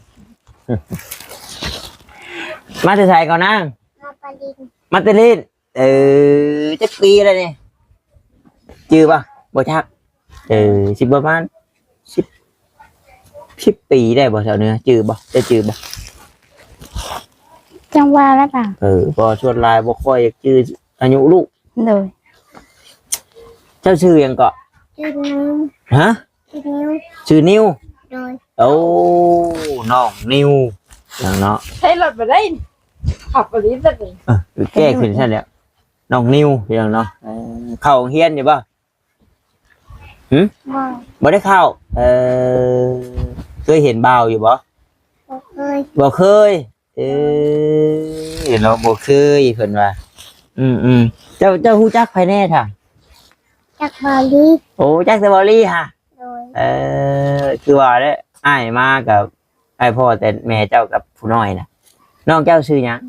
ມາແຕ່ໃສກ່ອນນາງ? ມາແຕ່ຫຼິ້ນ ມາແຕ່ຫຼິ້ນ. ເອີ ຈັກປີແລ້ວນີ້ ຈື່ບໍ່? ບໍ່ຈັກ. ເອີ ຊິປະມານສິບ ສິບປີໄດ້ບໍ່ ສາວເໜືອ? ຈື່ບໍ່? ເຈົ້າຈື່ບໍ່? ຈັ່ງວ່າແລ້ວກະ ເອີ ເພາະສ່ວນຫຼາຍບໍ່ຄ່ອຍຢາກຈື່ອາຍຸລູກ. ໂດຍ. ເຈົ້າຊື່ຫຍັງເກາະ? ຊື່ນິວ. ຮະ? ຊື່ນິວ. ຊື່ນິວ. ໂດຍ. ໂອ້ ນ້ອງນິວ ເນາະ. ໃຊ້ລົດບໍ່ໄດ້ ຂັບບໍ່ໄດ້ແບບນີ້. ເອີ ແກ້ຂຶ້ນຊັ້ນແຫຼະ ນ້ອງນິວ ພີ່ນ້ອງເນາະ. ເອີ ເຂົ້າໂຮງຮຽນຢູ່ບໍ່? ຫຶ? ບໍ່ ບໍ່ໄດ້ເຂົ້າ. ເອີ ເຄີຍເຫັນບ່າວຢູ່ບໍ່? ບໍ່ເຄີຍ. ບໍ່ເຄີຍ. ເອີ ເນາະ ບໍ່ເຄີຍ ເພິ່ນວ່າ. ອືມໆ ເຈົ້າ ເຈົ້າຮູ້ຈັກໃຜແດ່ທ່າ? ຈັກບ່າວລີ. ໂອ້ ຈັກແຕ່ບ່າວລີຫະ? ໂດຍ. ເອີ ຄືວ່າແຫຼະ ອ້າຍມາກັບ ອ້າຍພໍ່ແຕ່ແມ່ເຈົ້າກັບຜູ້ນ້ອຍນະ. ນ້ອງເຈົ້າຊື່ຫຍັງ?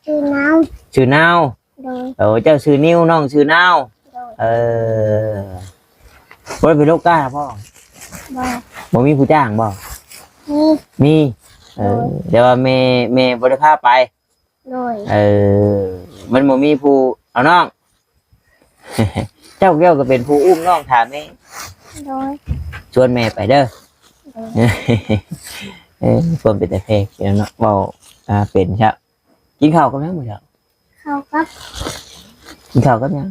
ຊື່ນາວ. ຊື່ນາວ. ໂດຍ. ໂອ້ ເຈົ້າຊື່ນິວ ນ້ອງຊື່ນາວ. ໂດຍ. ເອີ ບໍ່ໄດ້ໄປລົກກ້າບໍ່? ບໍ່ ບໍ່ມີຜູ້ຈ້າງບໍ່? ມີ ມີ ເອີ ໂດຍ ແຕ່ວ່າແມ່ ແມ່ບໍ່ໄດ້ພາໄປ. ໂດຍ ເອີ ມັນບໍ່ມີຜູ້ເອົານ້ອງ. ເຈົ້າ ເຈົ້າກໍເປັນຜູ້ອຸ້ມນ້ອງຖ້າແມ່. ໂດຍ ຊວນແມ່ໄປເດີ. ໂດຍ ເອີ ຄວາມເປັນຕາແພງເນາະ ເວົ້າ ອ່າ ເປັນຊະ. ກິນເຂົ້າກັບຫຍັງມື້ເຊົ້າ? ເຂົ້າກັບ ກິນເຂົ້າກັບຫຍັງ?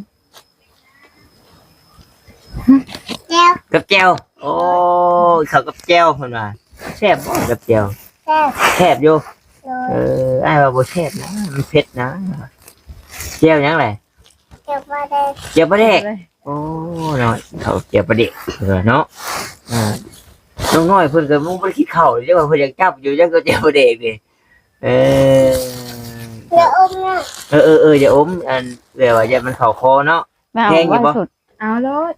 ແຈ່ວ ກັບແຈ່ວ. ໂອ້ ເຂົ້າກັບແຈ່ວເພິ່ນວ່າ. ແຊບບໍ່ກັບແຈ່ວ? ແຊບ ແຊບຢູ່. ໂດຍ ເອີ ອ້າຍວ່າບໍ່ແຊບນະ ມັນເຜັດນະ. ແຈ່ວຫຍັງແຫຼະ? ແຈ່ວປາແດກ ແຈ່ວປາແດກ. ໂອ້ ເນາະ ເຂົ້າແຈ່ວປາແດກເນາະ. ອ່າ ນ້ອງນ້ອຍເພິ່ນກໍບໍ່ໄດ້ກິນເຂົ້າເດ້ ວ່າເພິ່ນຢາກຈັບຢູ່ ຍັງກໍແຈ່ວປາແດກນີ້. ເອີ ຢ່າອົມນະ. ເອີໆໆ ຢ່າອົມ ອັນ ແບບວ່າຢ້ານມັນເຂົ້າຄໍເນາະ. ແພງຢູ່ບໍ່? ເອົາໂລດ.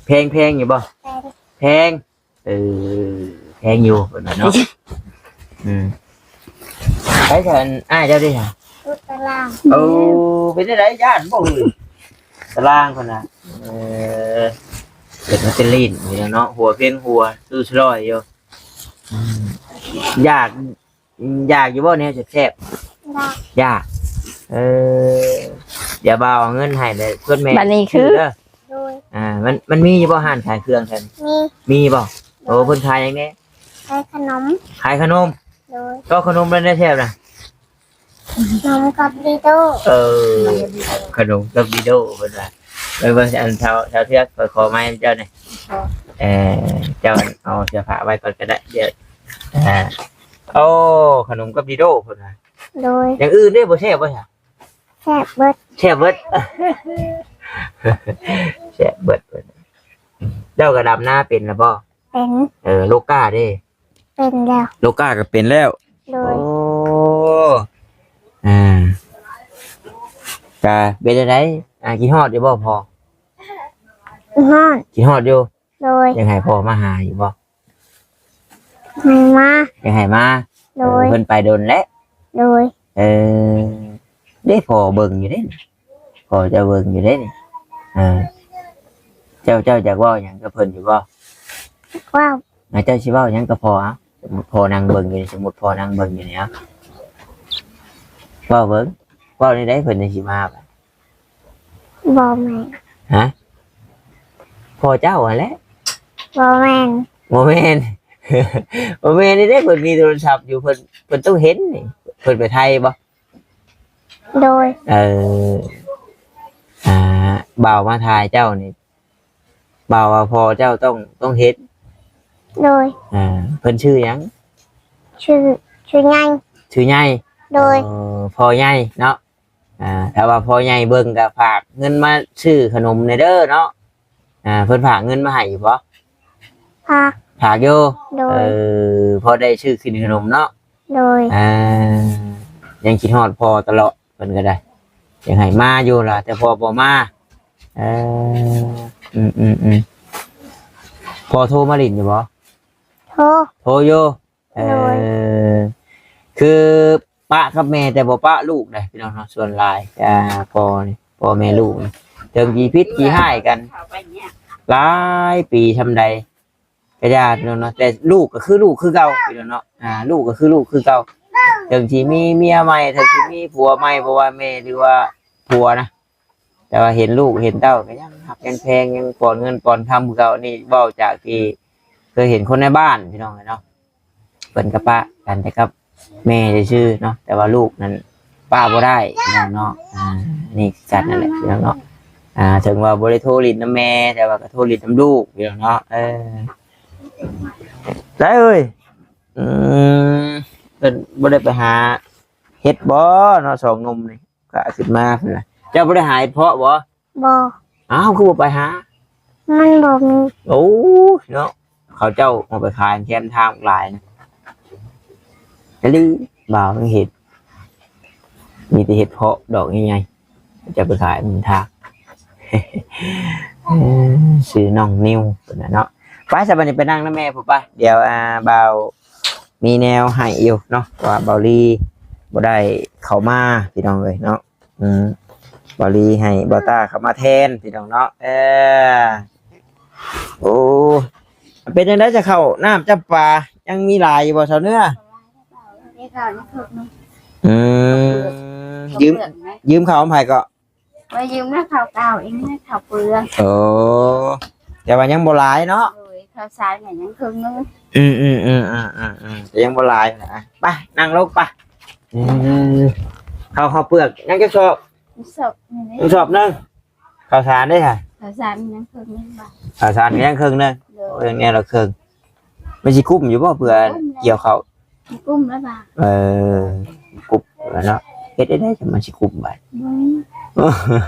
ແພງ ແພງຢູ່ບໍ່? ແພງ ແພງ. ເອີ ແພງຢູ່ເພິ່ນວ່າເນາະ. ອືມ ໃຜຊັ້ນ ອ້າຍເຈົ້າເດ້ຫະ? ຢູ່ຕາລາງ. ໂອ້ ເປັນຈັ່ງໃດ ຢ້ານບໍ່ເຮີ້ຍ? ຕາລາງເພິ່ນນະ. ເອີ ເປັນມາເຕລີນນີ້ແຫຼະເນາະ ຫົວເພັງຫົວ ສູ້ສະລອຍຢູ່. ອືມ ຢາກ ຢາກຢູ່ບໍ່ແນວແຊບໆ? ຢາກ ຢາກ. ເອີ ດຽວບ່າວເອົາເງິນໃຫ້ແລ້ວ ຊວນແມ່ ບັດນີ້ຄື ຊື້ເດີ. ໂດຍ ອ່າ ມັນ ມັນມີຢູ່ບໍ່ຮ້ານຂາຍເຄື່ອງຊັ້ນ? ມີ ມີບໍ່? ໂດຍ ໂອ້ ເພິ່ນຂາຍຫຍັງແດ່? ຂາຍຂະໜົມ ຂາຍຂະໜົມ. ໂດຍ ກໍຂະໜົມແນວໃດແຊບນະ? ຂະໜົມກັບດີໂດ. ເອີ ຂະໜົມກັບດີໂດເພິ່ນວ່າ. ໄປເບິ່ງອັນເຊົາ ເຊົາເທືອກ ຂ້ອຍຂໍໄມເຈົ້າແດ່. ເອີ ເຈົ້າເອົາເສື້ອຜ້າໄວ້ກ່ອນກໍໄດ້ ດຽວ ອ່າ ໂອ້ ຂະໜົມກັບດີໂດເພິ່ນວ່າ. ໂດຍ ຢ່າງອື່ນເດ້ ບໍ່ແຊບບໍ່ຊະ? ແຊບເບິດ ແຊບເບິດ ແຊບເບິດ. ເຈົ້າກໍດຳນາເປັນລະບໍ່? ເປັນ. ເອີ ໂລກາເດ້? ເປັນແລ້ວ ໂລກາກໍເປັນແລ້ວ. ໂດຍ ໂອ້ ອ່າ ກະເປັນຈັ່ງໃດ? ອ່າ ຄິດຮອດຢູ່ບໍ່ພໍ່? ຄິດຮອດ ຄິດຮອດຢູ່. ໂດຍ ຢາກໃຫ້ພໍ່ມາຫາຢູ່ບໍ່? ໃຫ້ມາ ຢາກໃຫ້ມາ. ໂດຍ ເອີ ເພິ່ນໄປດົນແລ້ວ. ໂດຍ ເອີ ເດ້ ພໍ່ເບິ່ງຢູ່ເດ້ ພໍ່ເຈົ້າເບິ່ງຢູ່ເດ້ນີ້. ເອີ ເຈົ້າ ເຈົ້າຢາກເວົ້າຫຍັງກັບເພິ່ນຢູ່ບໍ່? ເວົ້າ ແລ້ວເຈົ້າຊິເວົ້າຫຍັງກັບພໍ່? ເອົາ ສົມມຸດພໍ່ນັ່ງເບິ່ງຢູ່ນີ້ ສົມມຸດພໍ່ນັ່ງເບິ່ງຢູ່ນີ້ ເອົາ ເວົ້າເບິ່ງ ເວົ້າແນວໃດເພິ່ນຈັ່ງຊິມາ? ບໍ່ແມ່ນ. ຮະ? ພໍ່ເຈົ້າຫັ້ນແຫຼະ. ບໍ່ແມ່ນ ບໍ່ແມ່ນ ບໍ່ແມ່ນເດ້ ເພິ່ນມີໂທລະສັບຢູ່ ເພິ່ນ ເພິ່ນຕ້ອງເຫັນນີ້ ເພິ່ນໄປໄທບໍ່? ໂດຍ ເອີ ອ່າ ບ່າວມາຖ່າຍເຈົ້ານີ້ ບ່າວວ່າພໍ່ເຈົ້າຕ້ອງ ຕ້ອງເຫັນ. ໂດຍ ອ່າ ເພິ່ນຊື່ຫຍັງ? ຊື່ ຊື່ໃຫຍ່ ຊື່ໃຫຍ່. ໂດຍ ເອີ ພໍ່ໃຫຍ່ເນາະ. ອ່າ ຖ້າວ່າພໍ່ໃຫຍ່ເບິ່ງກໍຝາກເງິນມາຊື້ຂະໜົມແດ່ເດີເນາະ. ອ່າ ເພິ່ນຝາກເງິນມາໃຫ້ຢູ່ບໍ່? ຝາກ ຝາກຢູ່. ໂດຍ ເອີ ພໍໄດ້ຊື້ກິນຂະໜົມເນາະ. ໂດຍ ອ່າ ຍັງຄິດຮອດພໍ່ຕະຫຼອດ ເພິ່ນກໍໄດ້ ຢາກໃຫ້ມາຢູ່ລະ ແຕ່ພໍ່ບໍ່ມາ. ເອີ ອືມໆໆ ພໍ່ໂທມາຫຼິ້ນຢູ່ບໍ່? ໂທ ໂທຢູ່. ເອີ ໂດຍ ຄືປະກັບແມ່ແຕ່ບໍ່ປະລູກເດ້ພີ່ນ້ອງເນາະ ສ່ວນຫຼາຍ ອ່າ ພໍ່ນີ້ ພໍ່ແມ່ລູກນີ້ ເຖິງຊິຜິດຊິຮ້າຍກັນຫຼາຍປີຊ່ຳໃດກໍຢ່າພີ່ນ້ອງເນາະ ແຕ່ລູກກໍຄືລູກຄືເກົ່າພີ່ນ້ອງເນາະ. ອ່າ ລູກກໍຄືລູກຄືເກົ່າ ເຖິງຊິມີເມຍໃໝ່ ເຖິງຊິມີຜົວໃໝ່ ບໍ່ວ່າແມ່ ຫຼືວ່າຜົວນະ ແຕ່ວ່າເຫັນລູກເຫັນເຕົ້າກໍຍັງຮັກຍັງແພງ ຍັງປ້ອນເງິນປ້ອນຄຳຄືເກົ່າ. ນີ້ເວົ້າຈາກທີ່ເຄີຍເຫັນຄົນໃນບ້ານພີ່ນ້ອງເອີຍເນາະ ເພິ່ນກໍປະກັນແຕ່ກັບແມ່ຊື່ໆເນາະ ແຕ່ວ່າລູກນັ້ນປະບໍ່ໄດ້ພີ່ນ້ອງເນາະ. ອ່າ ນີ້ຄືກັນນັ້ນແຫຼະພີ່ນ້ອງເນາະ. ອ່າ ເຖິງວ່າບໍ່ໄດ້ໂທຫຼິ້ນນຳແມ່ ແຕ່ວ່າກໍໂທຫຼິ້ນນຳລູກພີ່ນ້ອງເນາະ. ເອີ ໄດ້ເອີຍ ອືມ ເພິ່ນບໍ່ໄດ້ໄປຫາເຫັດບໍ່ເນາະ ສອງໜຸ່ມນີ້? ກະຂຶ້ນມາພຸ້ນລະ. ເຈົ້າບໍ່ໄດ້ຫາເຫັດເພາະບໍ່? ບໍ່. ອ້າວ ຄືບໍ່ໄປຫາ? ມັນບໍ່ມີ. ໂອ້ຍເນາະ ເຂົາເຈົ້າເອົາໄປຂາຍແຄມທາງຫຼາຍນະ. ອີ່ຫຼີ ບ່າວຍັງເຫັນ ມີແຕ່ເຫັດເພາະດອກໃຫຍ່ໆ ເຈົ້າໄປຂາຍນຳທາງ. ເອີ ຊື່ນ້ອງນິວເພິ່ນນະເນາະ. ໄປຊະ ບັດນີ້ໄປນັ່ງນຳແມ່ພຸ້ນປະ. ດຽວ ອ່າ ບ່າວ ມີແນວໃຫ້ຢູ່ເນາະ ເພາະວ່າເບົາລີບໍ່ໄດ້ເຂົ້າມາພີ່ນ້ອງເອີຍເນາະ. ອືມ ເບົາລີໃຫ້ບ່າວຕ້າເຂົ້າມາແທນພີ່ນ້ອງເນາະ. ເອີ ໂອ້ ເປັນຈັ່ງໃດຈະເຂົ້ານ້ຳຈຳປາ ຍັງມີຫຼາຍຢູ່ບໍ່ສາວເໜືອ? ໄດ້ເຂົ້າຍັງເພິ່ນໜຶ່ງ ອືມ ເຂົ້າເປືອກ ຢືມ ເຂົ້າເປືອກນະ ຢືມເຂົ້າຂອງໃຜເກາະ? ໄວ້ຢືມແລ້ວເຂົ້າເກົ່າເອງ ເຂົ້າເປືອກ ໂອ້ ແຕ່ວ່າຍັງບໍ່ຫຼາຍເນາະ ໂດຍ ເຂົ້າສານກໍຍັງເຄິ່ງໜຶ່ງ ອືມໆໆໆ ແຕ່ຍັງບໍ່ຫຼາຍນະ ໄປ ນັ່ງລົງໄປ ອືມ ເຂົ້າ ເຂົ້າເປືອກຍັງຈັກສອບ? ສອບໜຶ່ງ ສອບໜຶ່ງ ເຂົ້າສານເດ້ຫະ? ເຂົ້າສານຍັງເຄິ່ງໜຶ່ງ ເຂົ້າສານກໍຍັງເຄິ່ງໜຶ່ງ ໂດຍ ໂອ້ຍ ແນວລະເຄິ່ງ ມັນຊິກຸ້ມຢູ່ບໍ່ ເພື່ອ ກຸ້ມແລ້ວ ກ່ຽວເຂົ້າ? ກຸ້ມແລ້ວບາດ ເອີ ກຸ້ມແລ້ວເນາະ ເຮັດໄດ້ໄດ໋ ມັນຊິກຸ້ມບາດ ບໍ່ມີ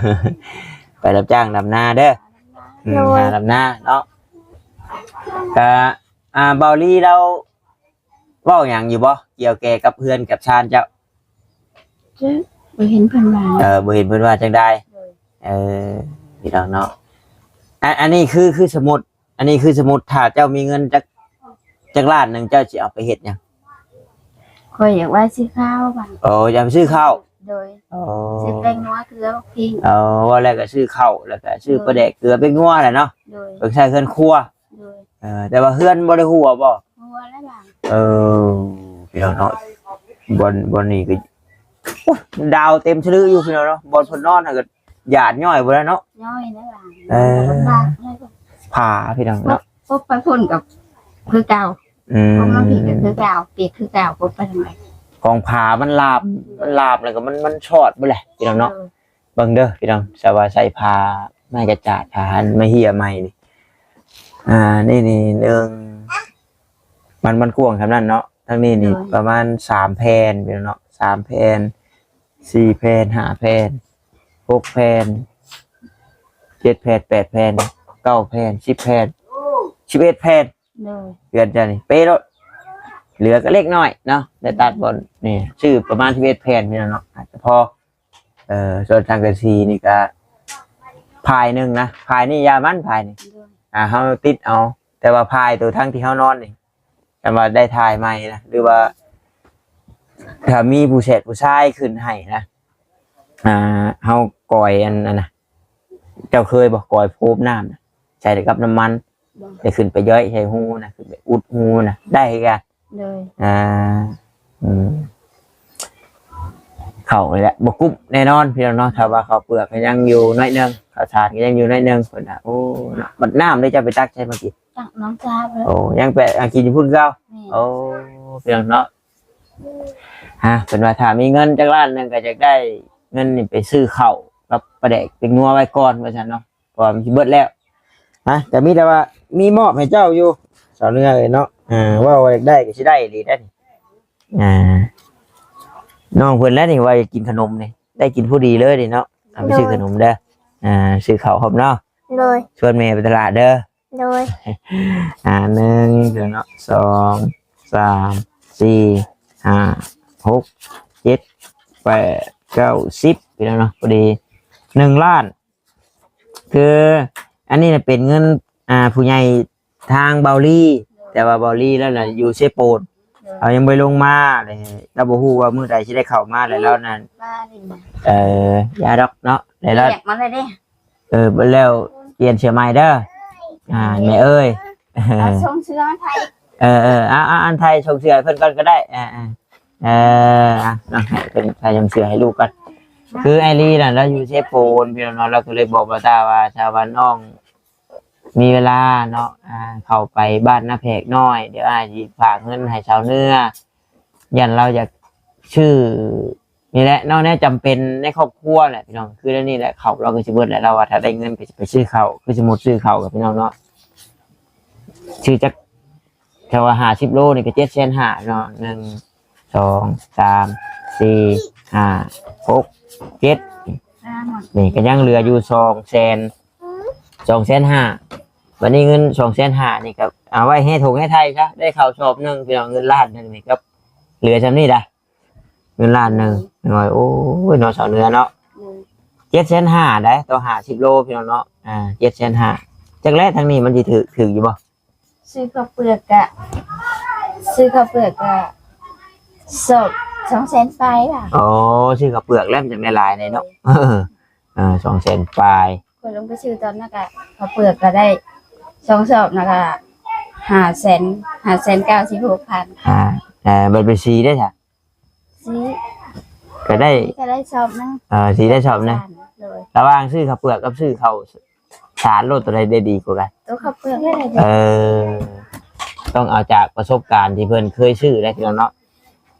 ໄປຮັບຈ້າງດຳນາເດີ ອືມ ໂດຍ ຫາດຳນາເນາະ ກະ ອ່າ ເບົາລີລາວ ເວົ້າຫຍັງຢູ່ບໍ່ ກ່ຽວແກ່ກັບເຮືອນກັບຊານເຈົ້າ? ບໍ່ເຫັນເພິ່ນວ່າ ເອີ ບໍ່ເຫັນເພິ່ນວ່າຈັ່ງໃດ ໂດຍ ເອີ ພີ່ນ້ອງເນາະ ອັນ ອັນນີ້ຄື ຄືສົມມຸດ ອັນນີ້ຄືສົມມຸດ ຖ້າເຈົ້າມີເງິນຈັກ ຈັກລ້ານໜຶ່ງ ເຈົ້າຊິເອົາໄປເຮັດຫຍັງ? ຂ້ອຍຢາກໄວ້ຊື້ເຂົ້າບາດ ໂອ້ ຢາກໄປຊື້ເຂົ້າ ໂດຍ ໂອ້ ຊື້ແປ້ງນົວເກືອ ໝາກພິກ ເອີ ວ່າແລ້ວກໍຊື້ເຂົ້າ ແລ້ວກໍຊື້ ໂດຍ ປາແດກເກືອແປ້ງນົວແຫຼະເນາະ ໂດຍ ເອີ ໃຊ້ເຮືອນຄົວ ໂດຍ ເອີ ແຕ່ວ່າເຮືອນບໍ່ໄດ້ຮົ່ວບໍ່? ຮົ່ວແລ້ວບາດ ເອີ ພີ່ນ້ອງເນາະ ບ່ອນ ບ່ອນນີ້ກໍ ໂອ້ຍ ດາວເຕັມຊະລືຢູ່ ພີ່ນ້ອງເນາະ ບ່ອນເພິ່ນນອນຫັ້ນກໍຢາດຍ້ອຍບໍ່ໄດ້ເນາະ ຍ້ອຍແລ້ວບາດ ເອີ ລຳບາກແລ້ວ ຜາ ພີ່ນ້ອງເນາະ ປົບໄປພຸ້ນກໍຄືເກົ່າ ອືມ ປົບມາພີ້ກໍຄືເກົ່າ ປຽກຄືເກົ່າ ປົບໄປທາງໃດ ຂອງຜາມັນລາບ ມັນລາບແລ້ວກໍມັນ ມັນຊອດເບິດແຫຼະ ພີ່ນ້ອງເນາະ ເອີ ເບິ່ງເດີພີ່ນ້ອງ ສາວວ່າໃສ່ຜ້າໄມ້ກະຈາດ ຜ້າອັນໄມ້ເຫ້ຍໃໝ່ນີ້ ອ່າ ນີ້ ນີ້ໜຶ່ງ ມັນ ມັນກວ້າງສ່ຳນັ້ນເນາະ ທາງນີ້ນີ້ ໂດຍ ປະມານສາມແຜ່ນພີ່ນ້ອງເນາະ ສາມແຜ່ນ ສີ່ແຜ່ນ ຫ້າແຜ່ນ ຫົກແຜ່ນ ເຈັດແຜ່ນ ແປດແຜ່ນ ເກົ້າແຜ່ນ ສິບແຜ່ນ ສິບເອັດແຜ່ນ ໂດຍ ເຮືອນເຈົ້ານີ້ເປະໂລດ ເຫຼືອກໍເລັກນ້ອຍເນາະ ໄດ້ຕັດບ່ອນນີ້ ຊື້ປະມານສິບເອັດແຜ່ນພີ່ນ້ອງເນາະ ອາດຈະພໍ ເອີ ສ່ວນສັງກະສີນີ້ກະຜາຍໜຶ່ງນະ ຜາຍນີ້ຢ່າມັນ ຜາຍນີ້ ໂດຍ ອ່າ ເຮົາຕິດເອົາ ແຕ່ວ່າຜາຍໂຕທັງທີ່ເຮົານອນນີ້ ຄັນວ່າໄດ້ຖ່າຍໃໝ່ນະ ຫຼືວ່າຖ້າມີຜູ້ແຊດຜູ້ຊາຍຂຶ້ນໃຫ້ນະ ອ່າ ເຮົາກອຍອັນ ອັນນະ ເຈົ້າເຄີຍບໍ່ ກອຍໂຟມນ້ຳນະ ໃສ່ກັບນ້ຳມັນ ບໍ່ ແລ້ວຂຶ້ນໄປຍ້ອຍໃສ່ຮູນະ ຂຶ້ນໄປອຸດຮູນະ ໄດ້ຄືກັນ ໂດຍ ອ່າ ອືມ ເຂົ້ານີ້ແຫຼະບໍ່ກຸ້ມແນ່ນອນພີ່ນ້ອງເນາະ ຖ້າວ່າເຂົ້າເປືອກກໍຍັງຢູ່ໜ້ອຍໜຶ່ງ ເຂົ້າສານກໍຍັງຢູ່ໜ້ອຍໜຶ່ງ ເພິ່ນວ່າ ໂອ້ ບັດນ້ຳເດ້ ເຈົ້າໄປຕັກໃສມາກິນ? ຕັກໜອງຈາບ ໂອ້ ຍັງໄປຫາກິນຢູ່ພຸ້ນຄືເກົ່າ ແມ່ນ ໂອ້ ພີ່ນ້ອງເນາະ ຮະ ເພິ່ນວ່າຖ້າມີເງິນຈັກລ້ານໜຶ່ງກໍຢາກໄດ້ເງິນນີ້ໄປຊື້ເຂົ້າກັບປາແດກເປັນງົວໄວ້ກ່ອນວ່າຊັ້ນເນາະ ເພາະວ່າມັນຊິເບິດແລ້ວ ຮະ ກໍມີແຕ່ວ່າມີມອບໃຫ້ເຈົ້າຢູ່ ສາວເໜືອເອີຍເນາະ ອ່າ ເວົ້າວ່າຢາກໄດ້ກໍຊິໄດ້ອີ່ຫຼີໄດ໋ນີ້ ອ່າ ນ້ອງເພິ່ນແຫຼະນີ້ວ່າຢາກກິນຂະໜົມນີ້ ໄດ້ກິນພໍດີເລີຍນີ້ເນາະ ເອົາໄປຊື້ຂະໜົມເດີ ອ່າ ຊື້ເຂົ້າພ້ອມເນາະ ໂດຍ ຊວນແມ່ໄປຕະຫຼາດເດີ ໂດຍ ອ່າ ໜຶ່ງ ເດີເນາະ ສອງ ສາມ ສີ່ ຫ້າ ຫົກ ເຈັດ ແປດ ເກົ້າ ສິບ ພີ່ນ້ອງເນາະ ພໍດີໜຶ່ງລ້ານ ຄືອັນນີ້ນະເປັນເງິນ ອ່າ ຜູ້ໃຫຍ່ທາງເບົາລີ ແຕ່ວ່າເບົາລີລາວນະຢູ່ເຊໂປນ ໂດຍ ລາວຍັງບໍ່ໄດ້ລົງມາເລີຍ ລາວບໍ່ຮູ້ວ່າມື້ໃດຊິໄດ້ເຂົ້າມາ ແລ້ວລາວນັ້ນ ມາຫຼິ້ນ ເອີ ຢ່າດອກເນາະ ແລ້ວລາວ ຮຽກມາເລີຍເດ້ ເອີ ແລ້ວປ່ຽນເສື້ອໃໝ່ເດີ ອ່າ ແມ່ເອີຍ ເອົາສົ່ງເສື້ອມາໃສ່ ເອີ ເອີ ເອົາ ເອົາ ອັນໃສ່ສົ່ງເສື້ອໃຫ້ເພິ່ນກ່ອນກໍໄດ້ ເອີ ເອີ ເອີ ເອົາເນາະ ໃຫ້ເພິ່ນໃສ່ສົ່ງເສື້ອໃຫ້ລູກກ່ອນ ຄືອ້າຍລີນະ ລາວຢູ່ເຊໂປນ ພີ່ນ້ອງເນາະ ລາວກໍເລີຍບອກບ່າວຕາວ່າ ຖ້າວ່ານ້ອງມີເວລາເນາະ ອ່າ ເຂົ້າໄປບ້ານນາແພກນ້ອຍ ດຽວອ້າຍຊິຝາກເງິນໃຫ້ສາວເໜືອ ຢ້ານລາວຢາກຊື້ ນີ້ແຫຼະເນາະ ແນວຈຳເປັນໃນຄອບຄົວແຫຼະພີ່ນ້ອງ ຄືແນວນີ້ແຫຼະ ເຂົ້າລາວກໍຊິເບິດແຫຼະ ລາວວ່າຖ້າໄດ້ເງິນກໍຊິໄປຊື້ເຂົ້າ ຄືສົມມຸດຊື້ເຂົ້າກັບພີ່ນ້ອງເນາະ ຊື້ຈັກ ຖ້າວ່າຫ້າສິບໂລນີ້ກໍເຈັດແສນຫ້າເນາະ ໜຶ່ງ ສອງ ສາມ ສີ່ ຫ້າ ຫົກ ເຈັດ ນີ້ກໍຍັງເຫຼືອຢູ່ສອງແສນ ສອງແສນຫ້າ ບັດນີ້ເງິນສອງແສນຫ້ານີ້ກໍເອົາໄວ້ໃຫ້ຖົງໃຫ້ໄຖຊະ ໄດ້ເຂົ້າສອບໜຶ່ງ ພີ່ນ້ອງ ເງິນລ້ານໜຶ່ງນີ້ກໍເຫຼືອສ່ຳນີ້ດາ ເງິນລ້ານໜຶ່ງ ນ້ອຍ ໂອ້ຍ ເນາະ ສາວເໜືອເນາະ ໂດຍ ເຈັດແສນຫ້າໄດ໋ ຕໍ່ຫ້າສິບໂລ ພີ່ນ້ອງເນາະ ອ່າ ເຈັດແສນຫ້າ ຈັກແລະ ທາງນີ້ມັນຊິຖືກ ຖືກຢູ່ບໍ່? ຊື້ເຂົ້າເປືອກກະ ຊື້ເຂົ້າເປືອກກະສອບສອງແສນປາຍລະ ໂອ້ ຊື້ເຂົ້າເປືອກແລ້ວມັນຈັ່ງໄດ້ຫຼາຍແດ່ເນາະ ໂດຍ ເອີ ສອງແສນປາຍ ຂ້ອຍລົງໄປຊື້ຕອນນັ້ນກະ ເຂົ້າເປືອກກະໄດ້ສອງສອບນະກະ ຫ້າແສນ ຫ້າແສນເກົ້າສິບຫົກພັນ. ອ່າ ເອີ ບັດໄປສີເດ້ຊະ? ສີ ກໍໄດ້ ກໍໄດ້ຊອບໜຶ່ງ. ເອີ ສີໄດ້ຊອບໜຶ່ງ. ໂດຍ. ລະຫວ່າງຊື້ເຂົ້າເປືອກກັບຊື້ເຂົ້າສານໂລດ ໂຕໃດໄດ້ດີກວ່າກັນ? ໂຕເຂົ້າເປືອກໄດ້ດີ. ເອີ ຕ້ອງເອົາຈາກປະສົບການທີ່ເພິ່ນເຄີຍຊື້ໄດ້ພີ່ນ້ອງເນາະ.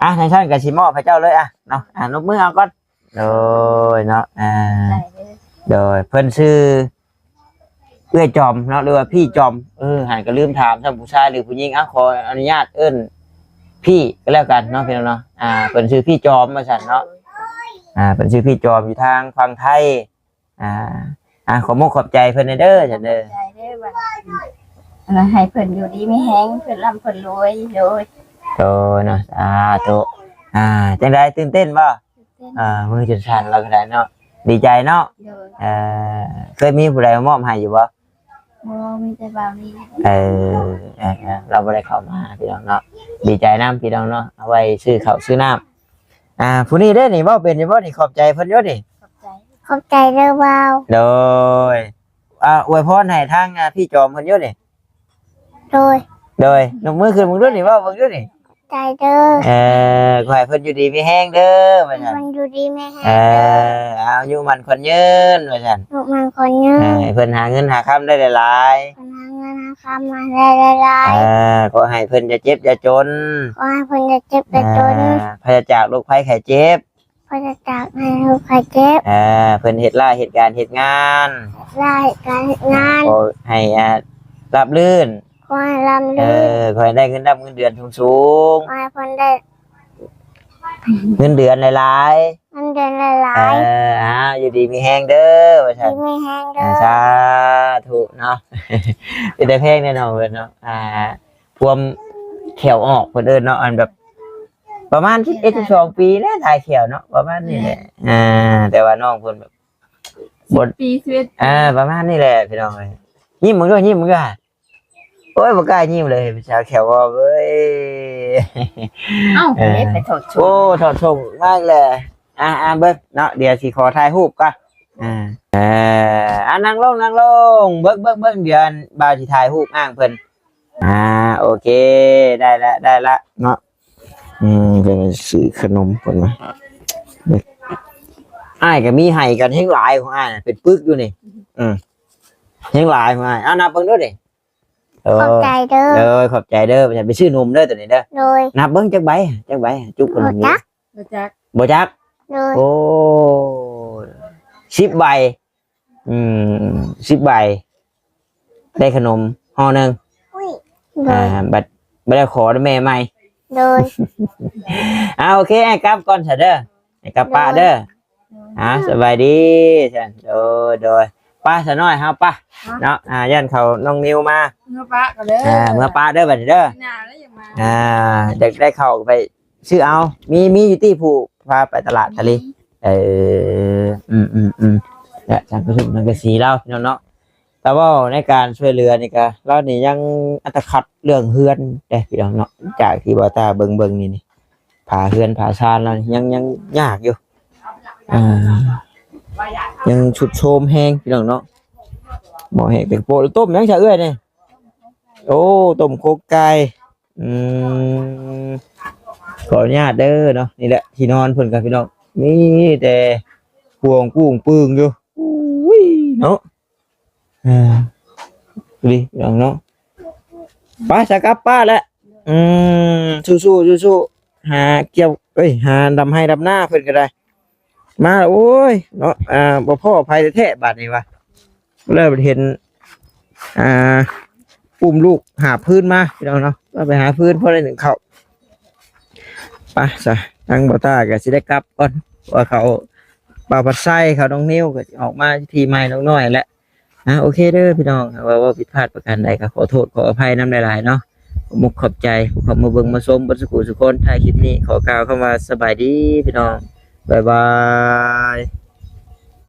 ອ່ະ ຈັ່ງຊັ້ນກໍຊິມອບໃຫ້ເຈົ້າເລີຍ ອ່ະ ເນາະ. ອ່ະ ນົບມືເອົາກ່ອນ. ໂດຍເນາະ ອ່າ ໂດຍ ເພິ່ນຊື່ເອື້ອຍຈອມເນາະ ຫຼືວ່າພີ່ຈອມ. ເອີ ຫັ້ນກໍລືມຖາມ ຊ້ຳຜູ້ຊາຍຫຼືຜູ້ຍິງ. ອ່ະ ຂໍອະນຸຍາດເອີ້ນພີ່ກໍແລ້ວກັນເນາະ ພີ່ນ້ອງເນາະ. ອ່າ ເພິ່ນຊື່ພີ່ຈອມວ່າຊັ້ນເນາະ. ອ່າ ເພິ່ນຊື່ພີ່ຈອມ ຢູ່ທາງຝັ່ງໄທ. ອ່າ ອ່າ ຂອບມຸກຂອບໃຈເພິ່ນແດ່ເດີ ຊັ້ນເດີ. ໃຈເດີ ວ່າ ໃຫ້ເພິ່ນຢູ່ດີມີແຮງ ເພິ່ນລ່ຳເພິ່ນລວຍ. ໂດຍ ໂດຍເນາະ ສາທຸ. ອ່າ ຈັ່ງໃດ ຕື່ນເຕັ້ນບໍ່? ຕື່ນເຕັ້ນ. ອ່າ ມືຈົນສັ່ນລາວກໍໄດ້ເນາະ ດີໃຈເນາະ. ໂດຍ. ເອີ ເຄີຍມີຜູ້ໃດມາມອບໃຫ້ຢູ່ບໍ່? ບໍ່ ມີແຕ່ບ່າວນີ້. ເອີ ເອີ ເອີ ລາວບໍ່ໄດ້ເຂົ້າມາພີ່ນ້ອງເນາະ. ດີໃຈນຳພີ່ນ້ອງເນາະ ເອົາໄວ້ຊື້ເຂົ້າຊື້ນ້ຳ. ອ່າ ຜູ້ນີ້ເດ້ນີ້ ເວົ້າເປັນຢູ່ບໍ່ນີ້? ຂອບໃຈເພິ່ນຢູ່ນີ້. ຂອບໃຈ ຂອບໃຈເດີບ່າວ. ໂດຍ. ອ່າ ອວຍພອນໃຫ້ທາງ ອ່າ ພີ່ຈອມເພິ່ນຢູ່ນີ້. ໂດຍ ໂດຍ. ຍົກມືຂຶ້ນເບິ່ງດູນີ້ ເວົ້າເບິ່ງດູນີ້. ໃຈເດີ. ເອີ ຂໍໃຫ້ເພິ່ນຢູ່ດີມີແຮງເດີ ວ່າຊັ້ນ. ເພິ່ນຢູ່ດີມີແຮງ. ເອີ ເອົາ ອາຍຸໝັ້ນຂວັນຍືນ ວ່າຊັ້ນ. ອາຍຸໝັ້ນຂວັນຍືນ. ເອີ ໃຫ້ເພິ່ນຫາເງິນຫາຄຳໄດ້ຫຼາຍໆ. ເພິ່ນຫາເງິນຫາຄຳມາໄດ້ຫຼາຍໆ. ເອີ ຂໍໃຫ້ເພິ່ນຢ່າເຈັບຢ່າຈົນ. ຂໍໃຫ້ເພິ່ນຢ່າເຈັບຢ່າຈົນ. ເອີ ປາສະຈາກໂລກໄພໄຂ້ເຈັບ. ປາສະຈາກໃຫ້ໂລກໄພເຈັບ. ເອີ ເພິ່ນເຮັດລາເຮັດການເຮັດງານ. ລາເຮັດການເຮັດງານ. ຂໍໃຫ້ ອ່າ ລາບລື່ນ. ຂໍໃຫ້ລາບລື່ນ. ເອີ ຂໍໃຫ້ໄດ້ເງິນດຳເງິນເດືອນສູງໆ. ຂໍໃຫ້ເພິ່ນໄດ້ເງິນເດືອນຫຼາຍໆ. ເງິນເດືອນຫຼາຍໆ. ເອີ ເອົາ ຢູ່ດີມີແຮງເດີ ວ່າຊັ້ນ. ຢູ່ດີມີແຮງເດີ. ເອີ ສາທຸເນາະ. ເປັນຕາແພງແນ່ນ້ອງເພິ່ນເນາະ. ອ່າ ພວມແຂ້ວອອກເພິ່ນເອີ້ນເນາະ ອັນແບບປະມານສິບເອັດ ສິບສອງປີແຫຼະ ຖ່າຍແຂ້ວເນາະ ປະມານນີ້ແຫຼະ. ອ່າ ແຕ່ວ່ານ້ອງເພິ່ນແບບບໍ່ ສິບປີ ສິບເອັດ ອ່າ ປະມານນີ້ແຫຼະພີ່ນ້ອງເອີຍ. ຍິ້ມເບິ່ງເດີ ຍິ້ມເບິ່ງເດີ. ໂອ້ຍ ບໍ່ກ້າຍິ້ມເລີຍ ຜູ້ສາວແຂ້ວອອກເອີຍ. ເອົ້າ ເອີ ໄປຖອດຊົງ. ໂອ້ ຖອດຊົງມາອີກແລ້ວ. ອ່າ ອ່າ ເບິ່ງເນາະ ດຽວຊິຂໍຖ່າຍຮູບກ່ອນ. ອ່າ ເອີ ອ່າ ນັ່ງລົງ ນັ່ງລົງ ເບິ່ງ ເບິ່ງ ເບິ່ງ ດຽວບ່າວຊິຖ່າຍຮູບອ້າງເພິ່ນ. ອ່າ ໂອເຄ ໄດ້ລະ ໄດ້ລະເນາະ. ອືມ ເພິ່ນຊື້ຂະໜົມເພິ່ນວ່າ. ອ້າຍກໍມີໃຫ້ກັນແຮງຫຼາຍຂອງອ້າຍ ເປັນປຶກຢູ່ນີ້. ອືມ ແຮງຫຼາຍຂອງອ້າຍ. ເອົາ ນັບເບິ່ງດູນີ້. ເອີ ຂອບໃຈເດີ. ເອີ ຂອບໃຈເດີ. ໄປຊື້ນົມເດີໂຕນີ້ເດີ. ໂດຍ. ນັບເບິ່ງຈັກໃບ ຈັກໃບ ຈຸກຂະໜົມຢູ່. ບໍ່ຈັກ ບໍ່ຈັກ. ໂດຍ. ໂອ້ ສິບໃບ. ອືມ ສິບໃບ ໄດ້ຂະໜົມຫໍ່ໜຶ່ງ. ໂດຍ. ອ່າ ບັດ ບັດໄດ້ຂໍນຳແມ່ໃໝ່. ໂດຍ. ອ່າ ໂອເຄ ອ້າຍກັບກ່ອນຊະເດີ ອ້າຍກັບປະເດີ. ໂດຍ. ອ່າ ສະບາຍດີຊັ້ນ. ໂດຍ ໂດຍ. ໄປຊະນ້ອຍ ເຮົາໄປເນາະ. ອ່າ ຢ້ານເຂົານ້ອງນິວມາ ເມືອປະກັນເດີ. ອ່າ ເມືອປະເດີບັດນີ້ເດີ. ໜ້າແລ້ວຢາກມາ. ອ່າ ຢາກໄດ້ເຂົ້າໄປ ຊື້ເອົາ ມີ ມີຢູ່ຕິ ຜູ້ພາໄປຕະຫຼາດຕະຫຼີ. ເອີ ອືມໆໆ ແລະ ສັງກະສີ ສັງກະສີລາວພີ່ນ້ອງເນາະ. ແຕ່ເວົ້າໃນການຊ່ວຍເຫຼືອນີ້ກະ ລາວນີ້ຍັງອັດຕະຂັດເລື່ອງເຮືອນເດ້ພີ່ນ້ອງເນາະ. ຈາກທີ່ບ່າວຕາເບິ່ງໆນີ້ນີ້ ຝາເຮືອນຝາຊານລາວນີ້ຍັງ ຍັງຍາກຢູ່. ອ່າ ຍັງຊຸດໂຊມແຮງພີ່ນ້ອງເນາະ. ໝໍແຫ້ງເປັນກະໂປະ. ຕົ້ມຫຍັງຊະເອື້ອຍນີ້? ໂອ້ ຕົ້ມໂຄງໄກ່. ອືມ ຂໍອະນຸຍາດເດີເນາະ. ນີ້ແຫຼະທີ່ນອນເພິ່ນກັນພີ່ນ້ອງ ມີແຕ່ພວງກຸ້ງປຶ້ງຢູ່. ອຸ້ຍເນາະ ເອີ ດີພີ່ນ້ອງເນາະ. ໄປຊະ ກັບປະແຫຼະ. ອືມ ສູ້ໆ ສູ້ໆ ຫາກ່ຽວ ເອີຍ ຫາດຳໄຮ່ດຳນາເພິ່ນກໍໄດ້. ມາ ໂອ້ຍເນາະ ອ່າ ບໍ່ພໍ້ໃຜແທ້ໆ ບາດນີ້ວ່າ ແລ້ວເຫັນ ອ່າ ປຸ້ມລູກຫາບຟືນມາພີ່ນ້ອງເນາະ. ວ່າໄປຫາຟືນພໍໄດ້ໜຶ້ງເຂົ້າ. ໄປຊະ ທາງບ່າວຕາກໍຊິໄດ້ກັບກ່ອນ ເພາະວ່າເຂົາ ບ່າວພັດໄຊ ເຂົາ ນ້ອງນິວ ກໍຊິອອກມາທີ່ໃໝ່ນ້ອງນ້ອຍແຫຼະ. ອ່າ ໂອເຄເດີພີ່ນ້ອງ ຫາກວ່າເວົ້າຜິດພາດປະການໃດກໍຂໍໂທດຂໍອະໄພນຳຫຼາຍໆເນາະ. ຂອບມຸກຂອບໃຈຜູ້ເຂົ້າມາເບິ່ງມາຊົມເບິດສູ່ຜູ້ສູ່ຄົນ. ທ້າຍຄລິບນີ້ຂໍກ່າວຄຳວ່າສະບາຍດີພີ່ນ້ອງ ບາຍບາຍ.